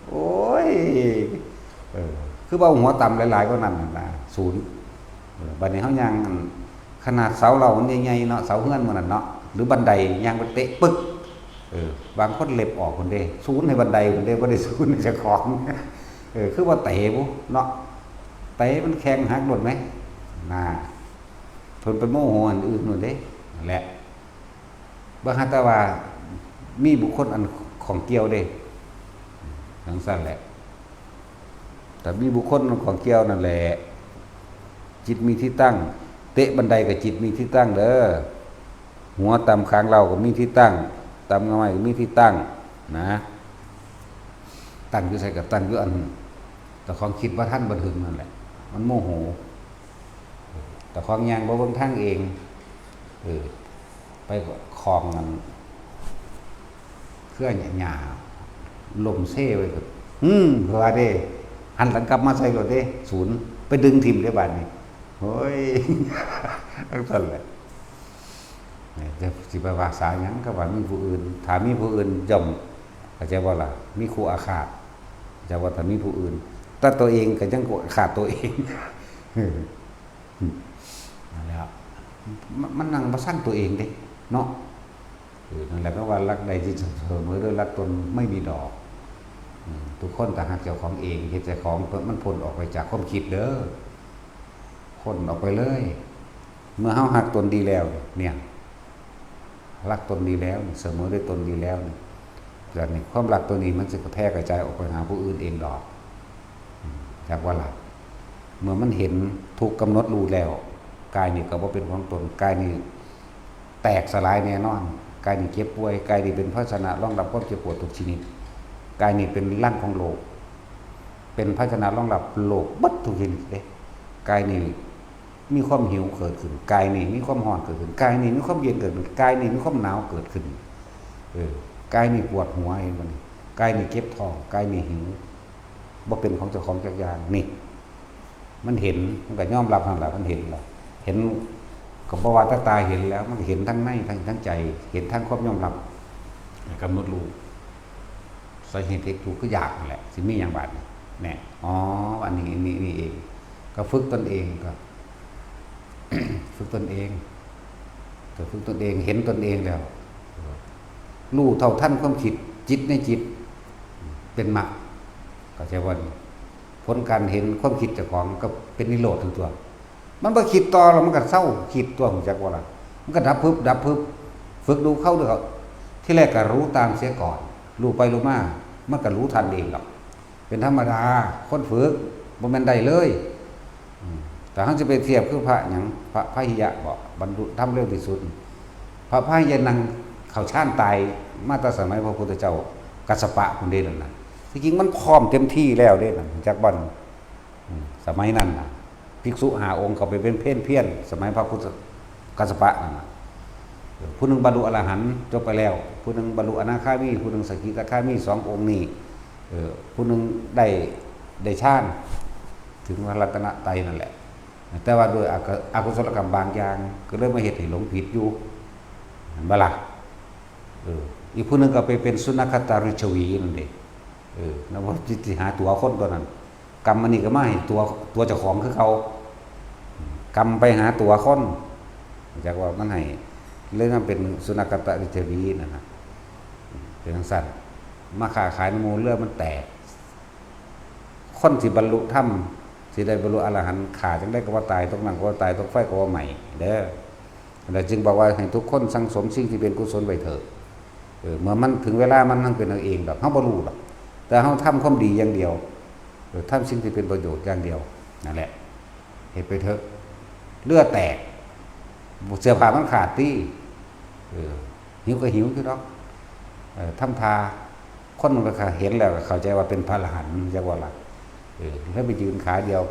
โอ้ย เออ คือว่าหัวตำหลายๆ กว่านั้นน่ะนะ สูน เออ บัดนี้เฮาย่าง ขนาดเสาเหล้ามันใหญ่ๆ เนาะ เสาเฮือนมื้อนั้นเนาะ หรือบันไดย่างไปเตะปึ๊ก เออ บางคนเล็บออกพุ้นเด้ สูนให้บันไดพุ้นเด้ บ่ได้สูนให้เจ้าของ เออ คือว่าเตะบุเนาะ เตะมันแข้งหักโลดแหม น่า เพิ่นไปโมโหอันอื่นพุ้นเด้ นั่นแหละ บ่หาแต่ว่ามีบุคคลอันข้องเกี่ยวเด้ จั่งซั้นแหละ ถ้ามีบุคคลอันข้องเกี่ยวนั่นแหละ จิตมีที่ตั้ง เตะบันไดก็จิตมีที่ตั้งเด้อ หัวตำขังเหล้าก็มีที่ตั้ง ตำง่าไม้ก็มีที่ตั้ง นะ ตั้งอยู่ไสก็ตั้งอยู่อัน เจ้าของคิดบ่ทันบ่ถึงนั่นแหละ มันโมโห เจ้าของย่างบ่เบิ่งทางเอง เออ ไปคล้องอันเครือหญ้า ล้มเซไว้ก็ อืม ว่าเด้ หันหลังกลับมาใส่โลดเด้ สูน ไปดึงถิ่มเด้บาดนี้ โอ้ย จั่งซั้นแหละ จะสิไปว่าสาหยัง ก็ว่ามีผู้อื่น ถ้ามีผู้อื่นย่อม เข้าใจบ่ล่ะ มีคู่อาฆาต เข้าใจว่าถ้ามีผู้อื่น แต่ตัวเองก็ยังอาฆาตตัวเอง นั่นแหละ มัน มันนั่งบ่ซังตัวเองเด้ เนาะ เออ นั่นแหละ ก็ว่ารักใดที่เสมอด้วยรักตนไม่มีดอก อืม ทุกคนต้องฮักเจ้าของเอง เฮ็ดเจ้าของมันพ้นออกไปจากความคิดเด้อ พ้นออกไปเลย เมื่อเฮาฮักตนดีแล้ว เนี่ย รักตนดีแล้ว เสมอด้วยตนดีแล้วเนี่ย จากนี้ความรักตัวนี้มันสิแพร่กระจายออกไปหาผู้อื่นเองดอก อืม จากว่าล่ะ เมื่อมันเห็นทุกข์กำหนดรู้แล้ว กายนี่ก็บ่เป็นของตน กายนี่แตกสลายแน่นอน กายนี่เจ็บป่วย กายนี่เป็นภาชนะรองรับความเจ็บปวดทุกชนิด กายนี่เป็นรังของโรค เป็นภาชนะรองรับโรคเบิดทุกชนิดเด้ กายนี่มีความหิวเกิดขึ้น กายนี่มีความร้อนเกิดขึ้น กายนี่มีความเย็นเกิดขึ้น กายนี่มีความหนาวเกิดขึ้น เออ กายนี่ปวดหัว เห็นบ่นี่ กายนี่เจ็บท้อง กายนี่หิว บ่เป็นของเจ้าของจักอย่าง นี่ มันเห็น มันก็ยอมรับหั่นล่ะ มันเห็นล่ะ เห็น ก็บ่ว่าแต่ตาเห็นแล้ว มันก็เห็นทั้งใน ทั้ง ทั้งใจ เห็นทั้งความยอมรับ กำหนดรู้ สาเหตุแห่งทุกข์คืออยากนั่นแหละ สิมีหยังบาดนี้ แน่ อ๋อ อันนี้ อันนี้ นี่เอง ก็ฝึกตนเอง ก็ ฝึกตนเอง ก็ฝึกตนเอง เห็นตนเองแล้ว รู้เท่าทันความคิด จิตในจิต เป็นมรรค เข้าใจบ่ ผลการเห็นความคิดเจ้าของก็เป็นนิโรธทั้งตัว มันบ่คิดต่อแล้วมันก็เซาคิดตัว รู้จักบ่ล่ะ มันก็ดับพึบ ดับพึบ ฝึกดูเข้าดูเข้า ทีแรกก็รู้ตามเสียก่อน รู้ไปรู้มา มันก็รู้ทันเองดอก เป็นธรรมดา คนฝึก บ่แม่นได้เลย อืม แต่เฮาสิไปเทียบคือพระหยัง พระพาหิยะบ่ บรรลุธรรมเร็วที่สุด พระพาหิยะนั่งเข้าฌานตายมาแต่สมัยพระพุทธเจ้ากัสสปะพุ้นเด้นั่นน่ะ ที่จริงมันพร้อมเต็มที่แล้วเด้นั่น จักบ่ อืม สมัยนั้นน่ะ ภิกษุห้าองค์เข้าไปเป็นเภนเพียร สมัยพระพุทธกัสสปะนั่นน่ะ เออ ผู้หนึ่งบรรลุอรหันต์จบไปแล้ว ผู้หนึ่งบรรลุอนาคามี ผู้หนึ่งสกิทาคามี สององค์นี้ เออ ผู้หนึ่งได้ ได้ฌาน ถึงพระรัตนตรัยนั่นแหละ แต่ว่าด้วยอกุ- อกุศลกรรมบางอย่าง ก็เลยมาเฮ็ดให้หลงผิดอยู่ เห็นบ่ล่ะ เออ อีกผู้หนึ่งก็ไปเป็นสุนัขตาริชวีนั่นเด้ เออ นับว่าสิหาตั๋วคนตัวนั้น กรรมอันนี้ก็มาให้ตั๋ว ตั๋วเจ้าของคือเก่า กรรมไปหาตั๋วคน จักว่ามันให้ เลยมาเป็นสุนัขตาริชวีนั่นน่ะ เป็นจั่งซั้น มาค้าขายนำหมู่เรือมันแตก คนสิบรรลุธรรม สิได้บรรลุอรหันต์ ฆ่าจั่งใดก็บ่ตาย ตกน้ำก็บ่ตาย ตกไฟก็บ่ไหม้เด้อ แล้วจึงบอกว่าให้ทุกคนสั่งสมสิ่งที่เป็นกุศลไว้เถิด เออ เมื่อมันถึงเวลามันนั่งเป็นเอาเองดอก เฮาบ่รู้ดอก แต่เฮาทำความดีอย่างเดียว เออ ทำสิ่งที่เป็นประโยชน์อย่างเดียว นั่นแหละ เฮ็ดไปเถอะ เรือแตก เสื้อผ้ามันขาดติ เออ หิวก็หิวอยู่ดอก เออ ทำท่า คนมันก็เห็นแล้วก็เข้าใจว่าเป็นพระอรหันต์ จักว่าล่ะ เออ แล้วไปยืนขาเดียว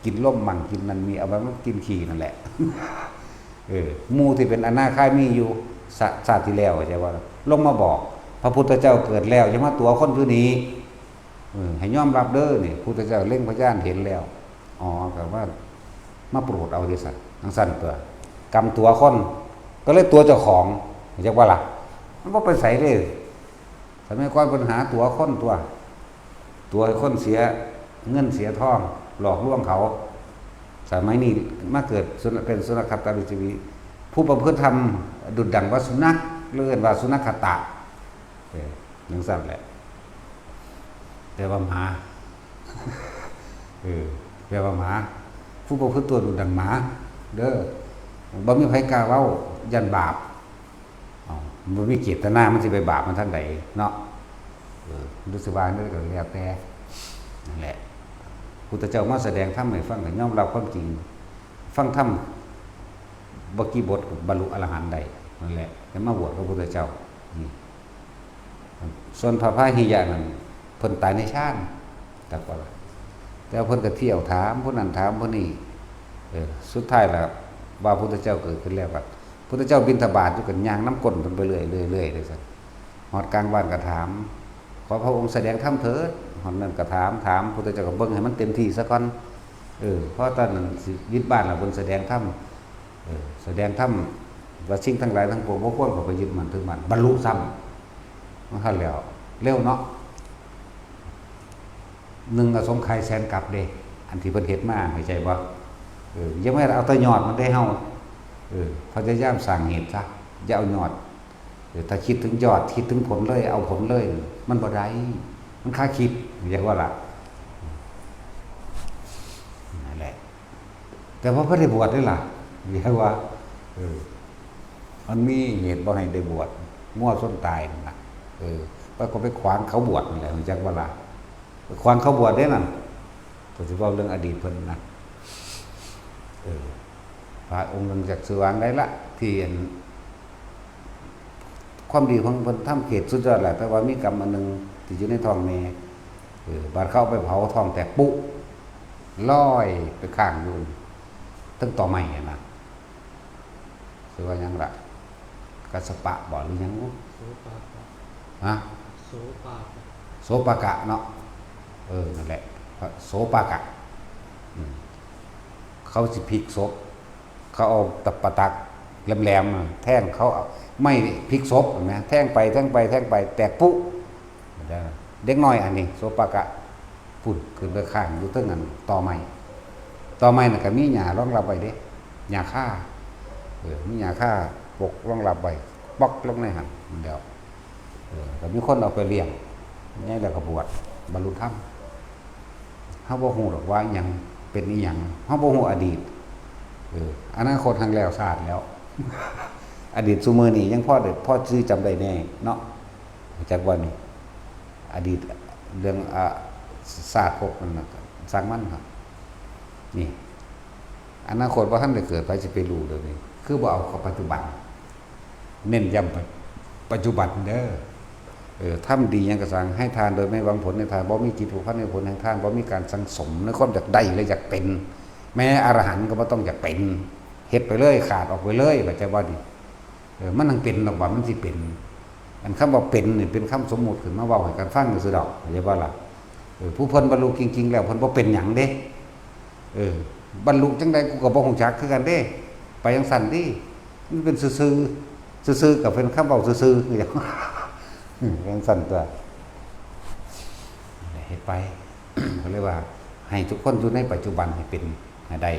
กินลมมั่ง กินนั่นนี่ เอาไว้มันกินขี้นั่นแหละ เออ หมู่ที่เป็นอนาคามีอยู่ ชา- ชาติที่แล้ว จักว่าล่ะ ลงมาบอก พระพุทธเจ้าเกิดแล้ว อย่ามาตั๋วคนอยู่นี่ เออ ให้ยอมรับเด้อนี่ พุทธเจ้าเล็งพยานเห็นแล้ว อ๋อ ก็ว่ามาโปรดเอาติซั่น จั่งซั้นตัว กรรมตั๋วคน ก็เลยตั๋วเจ้าของ จักว่าล่ะ มันบ่ไปไสเด้ สมัยก่อนเพิ่นหาตั๋วคนตั๋ว ตั๋วให้คนเสียเงินเสียทอง หลอกลวงเขา สมัยนี้มาเกิดสุน- เป็นสุนัขตาริชวี ผู้ประพฤติธรรมดุจดั่งว่าสุนัข เรียกว่าสุนัขตะ เออ จั่งซั้นแหละ แปลว่าหมา เออ แปลว่าหมา ผู้ประพฤติตัวดุจดั่งหมา เด้อ บ่มีไผกล้าเว้า ย้านบาป เอ้า บ่มีเจตนา มันสิไปบาปมันทางใดเนาะ เออ รู้สึกว่านั่นก็แล้วแต่ นั่นแหละ พุทธเจ้ามาแสดงธรรมให้ฟัง ก็ยอมรับความจริง ฟังธรรม บ่กี่บทก็บรรลุอรหันต์ได้ นั่นแหละ แล้วมาบวชพระพุทธเจ้า นี่ ส่วนพระพาหิยะนั่น เพิ่นตายในฌาน จักว่าล่ะ แต่เพิ่นก็เที่ยวถามผู้นั้นถามผู้นี้ เออ สุดท้ายล่ะ ว่าพุทธเจ้าเกิดขึ้นแล้ว พุทธเจ้าบิณฑบาตอยู่ ก็ย่างนำก้นเพิ่นไปเรื่อยๆ เรื่อยๆ จั่งซั้น ฮอดกลางบ้านก็ถาม ขอพระองค์แสดงธรรมเถิด ฮอดนั่นก็ถาม ถาม พุทธเจ้าก็เบิ่งให้มันเต็มที่ซะก่อน เออ เพราะตอนนั้นสิยึดบ้านแล้ว เพิ่นแสดงธรรม เออ แสดงธรรม ว่าสิ่งทั้งหลายทั้งปวงบ่ควรเข้าไปยึดมั่นถือมั่น บรรลุซ้ำ มันทันแล้ว เร็วเนาะ หนึ่งอสงไขยแสนกัปเด้ อันที่เพิ่นเฮ็ดมา เข้าใจบ่ เออ อย่ามาเอาแต่ยอดมันเด้เฮา เออ พยายามสร้างเหตุซะ อย่าเอายอด เออ ถ้าคิดถึงยอด คิดถึงผลเลย เอาผลเลย มันบ่ได้ มันคาคิด เข้าใจบ่ล่ะ นั่นแหละ แต่ว่าบ่ได้บวชเด้ล่ะ เรียกว่า เออ มันมีเหตุบ่ให้ได้บวช งัวชนตายนั่นน่ะ เออ แล้วก็ไปขวางเขาบวชนั่นแหละ รู้จักบ่ล่ะ ไปขวางเขาบวชเด้นั่น ก็สิเว้าเรื่องอดีตเพิ่นนะ เออ พระองค์หนึ่งจักชื่อว่าไงละ ที่อัน ความดีของเพิ่นทำเขตสุดยอดแหละ แต่ว่ามีกรรมอันหนึ่งที่อยู่ในท้องแม่ เออ บาดเขาเอาไปเผาท้องแตกปุ๊ ลอยไปค้างอยู่เทิงตอไม้หั้นนะ ชื่อว่าหยังล่ะ กัสสปะบ่ หรือหยังบ่ โสปากะ ฮะ โสปากะ โสปากะเนาะ เออ นั่นแหละ พระโสปากะ อืม เขาสิพลิกศพ เขาเอาตะปะตักแหลมๆ น่ะแทง เขาเอาไม้พลิกศพ เห็นไหม แทงไป แทงไป แทงไป แตกปุ๊ เด็กน้อยอันนี้ โสปากะ พุ้น ขึ้นไปค้างอยู่เทิงอันตอไม้ ตอไม้น่ะก็มีหญ้ารองรับไว้เด้ หญ้าคา เออ มีหญ้าคาปกรองรับไว้ ป๊อกลงในหั่น เดี๋ยว เออ ก็มีคนเอาไปเลี้ยง ไงแล้วก็บวช บรรลุธรรม เฮาบ่ฮู้ดอกว่าอิหยังเป็นอิหยัง เฮาบ่ฮู้อดีต เออ อนาคตหั่นแล้วซาดแล้ว อดีตซุมื้อนี้ยังพอได้ พอสิจำได้แน่เนาะ รู้จักบ่นี่ อดีตเรื่อง อ่า ซากศพนั่นน่ะ ช่างมันครับ นี่ อนาคตบ่ทันได้เกิด ไผสิไปรู้เดี๋ยวนี้ คือบ่เอาเข้าปัจจุบัน เน้นย้ำปัจ ปัจจุบันเด้อ เออ ทำดีหยังก็ซ่าง ให้ทานโดยไม่หวังผลในทาน บ่มีจิตผูกพันในผลแห่งทาน บ่มีการสั่งสมในความอยากได้และอยากเป็น แม้อรหันต์ก็บ่ต้องอยากเป็น เฮ็ดไปเลย ขาดออกไปเลย เข้าใจบ่นี่ เออ มันจั่งเป็นดอกว่ามันสิเป็น อันคำว่าเป็นนี่เป็นคำสมมุติขึ้นมาเว้าให้กันฟังซื่อๆดอก เข้าใจบ่ล่ะ เออ ผู้เพิ่นบรรลุจริงๆแล้วเพิ่นบ่เป็นหยังเด้ เออ บรรลุจั่งใดกูก็บ่ฮู้จักคือกันเด้ ไปจั่งซั้นติ มันเป็นซื่อๆ ซื่อๆก็เป็นคำเว้าซื่อๆคือหยัง อืม จั่งซั้นตั๊ว เฮ็ดไป ก็เลยว่า ให้ทุกคนอยู่ในปัจจุบันให้เป็นให้ได้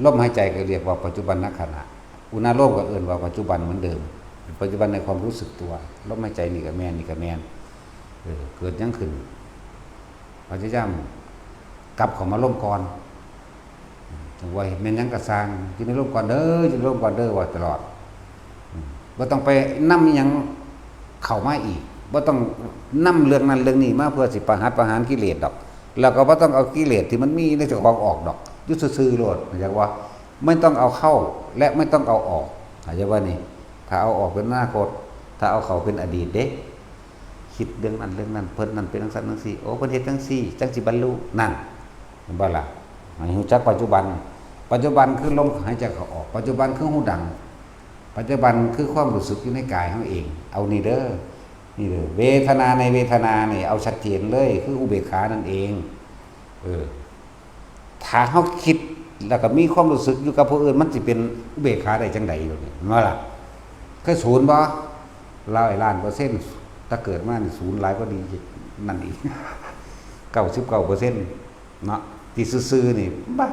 ลมหายใจก็เรียกว่าปัจจุบันขณะ อุณาโลมก็เอิ้นว่าปัจจุบันเหมือนเดิม เป็นปัจจุบันในความรู้สึกตัว ลมหายใจนี่ก็แม่น นี่ก็แม่น เออ เกิดหยังขึ้น พยายามกลับเข้ามาลมก่อน จั่งว่าแม่นหยังก็ซ่าง อยู่ในลมก่อนเด้อ อยู่ในลมก่อนเด้อ ว่าตลอด อืม บ่ต้องไปนำอิหยังเข้ามาอีก บ่ต้องนำเรื่องนั้นเรื่องนี้มาเพื่อสิประหัตประหารกิเลสดอก แล้วก็บ่ต้องเอากิเลสที่มันมีในเจ้าของออกดอก อยู่ซื่อๆโลด เข้าใจบ่ ไม่ต้องเอาเข้าและไม่ต้องเอาออก เข้าใจบ่นี่ ถ้าเอาออกเป็นอนาคต ถ้าเอาเข้าเป็นอดีตเด้ คิดเรื่องนั้นเรื่องนั้น เพิ่นนั่นเป็นจั่งซั้นจั่งซี้ โอ้ เพิ่นเฮ็ดจั่งซี้ จั่งสิบรรลุ นั่น เห็นบ่ล่ะ ให้รู้จักปัจจุบัน ปัจจุบันคือลมหายใจเข้าออก ปัจจุบันคือหูดัง ปัจจุบันคือความรู้สึกอยู่ในกายเฮาเอง เอานี่เด้อ นี่เด้อ เวทนาในเวทนานี่ เอาชัดเจนเลย คืออุเบกขานั่นเอง เออ ถ้าเฮาคิดแล้วก็มีความรู้สึกอยู่กับผู้อื่น มันสิเป็นอุเบกขาได้จั่งใด๋อยู่นี่ แม่นบ่ล่ะ เคยศูนย์บ่ ร้อยล้านเปอร์เซ็นต์ ถ้าเกิดมานี่ศูนย์หลายกว่านี้นั่นอีก เก้าสิบเก้าเปอร์เซ็นต์ เนาะ ที่ซื่อๆนี่ บ่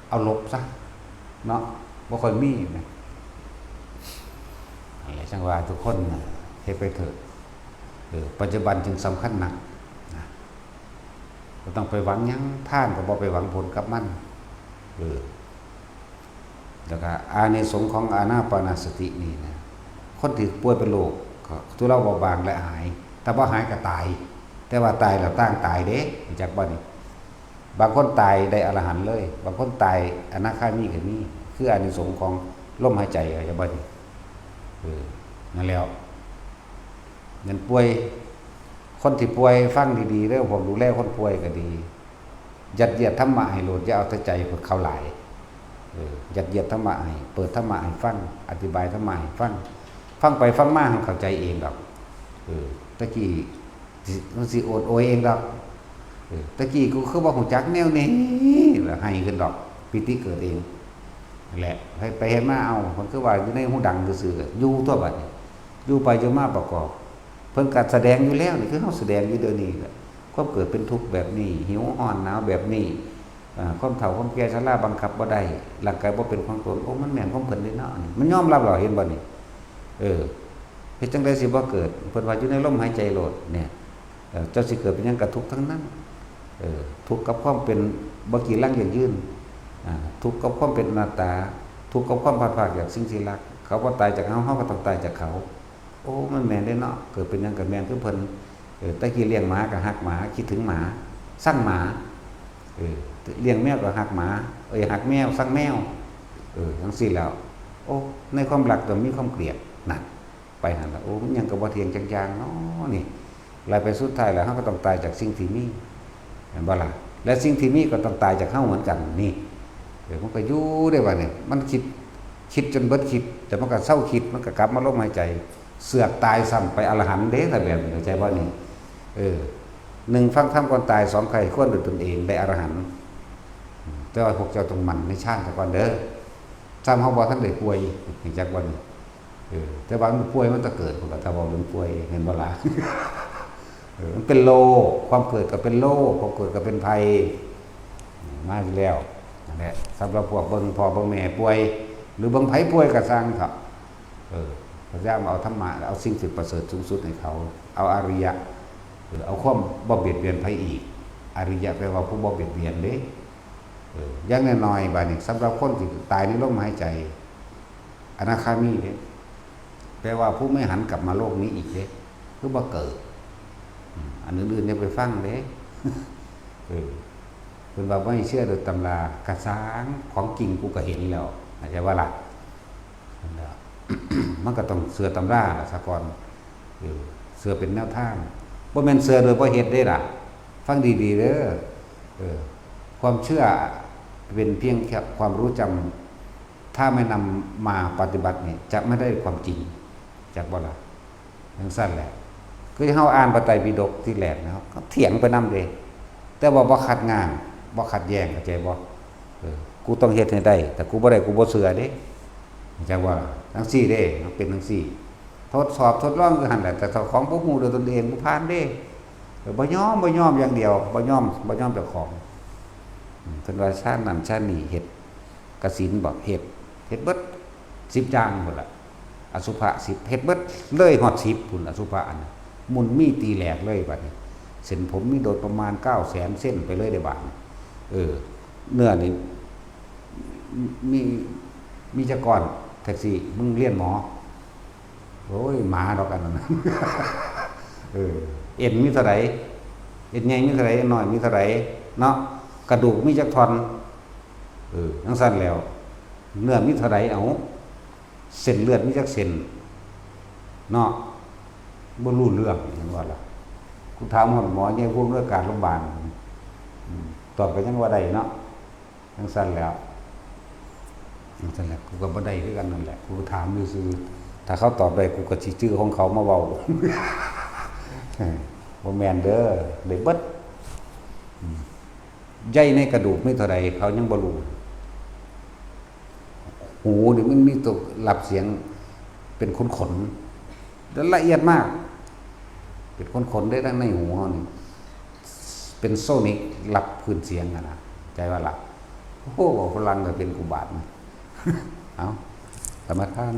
เอาลบซะ เนาะ บ่ค่อยมีนะ นั่นแหละ จั่งว่าทุกคนน่ะ เฮ็ดไปเถอะ เออ ปัจจุบันจึงสำคัญนัก นะ บ่ต้องไปหวังหยัง ทานก็บ่ไปหวังผลกับมัน เออ แล้วก็อานิสงส์ของอานาปานสตินี่นะ คนที่ป่วยเป็นโรค ก็ทุเลาเบาบางและหาย แต่บ่หายก็ตาย แต่ว่าตายแล้วต่างตายเด้ รู้จักบ่นี่ บางคนตายได้อรหันต์เลย บางคนตายอนาคามีก็มี คืออานิสงส์ของลมหายใจ เข้าใจบ่นี่ เออ นั่นแหล้ว นั่นป่วย คนที่ป่วยฟังดีๆเด้อ พวกดูแลคนป่วยก็ดี ยัดเยียดธรรมะให้โลด อย่าเอาแต่ใจพวกเขาหลาย เออ ยัดเยียดธรรมะให้ เปิดธรรมะให้ฟัง อธิบายธรรมะให้ฟัง ฟังไปฟังมามันเข้าใจเองดอก เออ ตะกี้ สิ มันสิโอดโอยเองดอก เออ ตะกี้กูคือบ่ฮู้จักแนวนี้ แล้วไห้ขึ้นดอก ปีติเกิดเอง นั่นแหละ ไป ไปเฮ็ดมา เอ้า มันคือว่าอยู่ในหูดังซื่อๆ อยู่ตั๊วบัดนี้ อยู่ไปอยู่มาประกอบ เพิ่นก็แสดงอยู่แล้ว นี่คือเฮาแสดงอยู่เดี๋ยวนี้แหละ ความเกิดเป็นทุกข์แบบนี้ หิวร้อนหนาวแบบนี้ อ่า ความเฒ่าความแก่ชราบังคับบ่ได้ ร่างกายบ่เป็นของตน โอ้ มันแม่นของเพิ่นเด้เนาะ นี่ มันยอมรับแล้ว เห็นบ่นี่ เออ เฮ็ดจั่งใดสิบ่เกิด เพิ่นว่าอยู่ในลมหายใจโลด เนี่ย เออ เจ้าสิเกิดเป็นหยังก็ทุกข์ทั้งนั้น เออ ทุกข์กับความเป็นบ่กี้รังยั่งยืน อ่า ทุกข์กับความเป็นอนัตตา ทุกข์กับความพลัดพรากจากสิ่งที่รัก เขาบ่ตายจากเฮา เฮาก็ต้องตายจากเขา โอ้ มันแม่นเด้เนาะ เกิดเป็นหยังก็แม่นคือเพิ่น เออ แต่กี้เลี้ยงหมาก็ฮักหมา คิดถึงหมา ซังหมา เออ เลี้ยงแมวก็ฮักหมา เอ้ย ฮักแมว ซังแมว เออ จั่งซี้แหล้ว โอ้ ในความรักก็มีความเกลียด นั่น ไปหั่นล่ะ โอ้ มันหยังก็บ่เที่ยงจักอย่างเนาะนี่ แล้วไปสุดท้ายแล้ว เฮาก็ต้องตายจากสิ่งที่มี แม่นบ่ล่ะ และสิ่งที่มีก็ต้องตายจากเฮาเหมือนกันนี่ เออ มันก็อยู่ได้บัดนี้ มันคิด คิดจนเบิดคิด แต่มันก็เซาคิด มันก็กลับมาลมหายใจ เสือกตายซ้ำไปอรหันต์เด้ ถ้าแบบนี้ เข้าใจบ่นี่ เออ หนึ่ง ฟังธรรมก่อนตาย สอง ใคร่ครวญด้วยตนเอง ได้อรหันต์ แต่ว่าพวกเจ้าต้องหมั่นในฌานซะก่อนเด้อ ซ้ำเฮาบ่ทันได้ป่วย รู้จักบ่นี่ เออ แต่ว่ามันป่วยมันจะเกิด พุ้นล่ะ ถ้าเว้าเรื่องป่วย แม่นบ่ล่ะ เออ มันเป็นโรค ความเกิดก็เป็นโรค ความเกิดก็เป็นภัย มาแล้ว นั่นแหละ สำหรับพวกเบิ่งพ่อเบิ่งแม่ป่วย หรือเบิ่งไผป่วยก็ซ่างเถาะ เออ พยายามเอาธรรมะ เอาสิ่งที่ประเสริฐสูงสุดให้เขา เอาอริยะ เออ เอาความบ่เบียดเบียนไผอีก อริยะแปลว่าผู้บ่เบียดเบียนเด้ เออ อย่างน้อยๆ บาดนี้ สำหรับคนที่ตายในลมหายใจ อนาคามีเด้ แปลว่าผู้ไม่หันกลับมาโลกนี้อีกเด้ คือบ่เกิด อืม อันอื่นๆ อย่าไปฟังเด้ เออ เพิ่นว่าบ่ให้เชื่อโดยตำรา กะซ่าง ของจริงกูก็เห็นแล้ว เข้าใจบ่ล่ะ นั่นแหละ มันก็ต้องเชื่อตำราล่ะซะก่อน เออ เชื่อเป็นแนวทาง บ่แม่นเชื่อโดยบ่เฮ็ดเด้ล่ะ ฟังดีๆ เด้อ เออ ความเชื่อเป็นเพียงแค่ความรู้จำ ถ้าไม่นำมาปฏิบัตินี่ จะไม่ได้ความจริง จักบ่ล่ะ จั่งซั้นแหละ คือเฮาอ่านพระไตรปิฎกทีแรกนะ ก็เถียงไปนำเด้ แต่ว่าบ่ขัดง้าง บ่ขัดแย้ง เข้าใจบ่ เออ กูต้องเฮ็ดให้ได้ ถ้ากูบ่ได้ กูบ่เชื่อเด้ เข้าใจบ่ล่ะ จั่งซี้เด้ มันเป็นจั่งซี้ ทดสอบทดลองอยู่หั่นแหละ แต่ถ้าของบ่ฮู้ด้วยตนเอง บ่ผ่านเด้ เออ บ่ยอม บ่ยอมอย่างเดียว บ่ยอม บ่ยอมเจ้าของ อืม เพิ่นว่าชาตินั้นชาตินี้เฮ็ด กสิณบอก เฮ็ด เฮ็ดเบิด สิบ อย่างพุ้นล่ะ อสุภะ สิบ เฮ็ดเบิด เลยฮอด สิบ พุ้น อสุภะอันนั้น มุ่นมีตีแหลกเลยบัดนี้ เส้นผมมีโดดประมาณ เก้าแสน เส้นไปเลยเด้บาดนี้ เออ เนื้อนี่ มี มีจักก้อน แท็กซี่ มึงเรียนหมอ โอ้ย หมาดอกอันนั้น เออ เอ็นมีเท่าใด เอ็นใหญ่มีเท่าใด เอ็นน้อยมีเท่าใด เนาะ กระดูกมีจักท่อน เออ จั่งซั้นแล้ว เนื้อมีเท่าใด เอา เส้นเลือดมีจักเส้น เนาะ บ่รู้เรื่อง เห็นบ่ล่ะ กูถามฮอดหมอใหญ่ผู้อำนวยการโรงพยาบาล อืม ตอบก็ยังว่าได้เนาะ จั่งซั้นแล้ว จั่งซั้นแหละ กูก็บ่ได้คือกันนั่นแหละ กูถามซื่อๆ ถ้าเขาตอบได้ กูก็สิจื่อของเขามาเว้า บ่แม่นเด้อ ได้เบิด อืม ใยในกระดูกมีเท่าใด เขายังบ่รู้ หูนี่มันมีตัวรับเสียงเป็นขนๆ และละเอียดมาก เป็นขนๆ ได้ทั้งในหูเฮานี่ เป็นโซนิกรับคลื่นเสียงอะนะ ใจว่าละ โอ้โห ฝรั่งก็เป็นกูบาดนะ เอา กรรมฐาน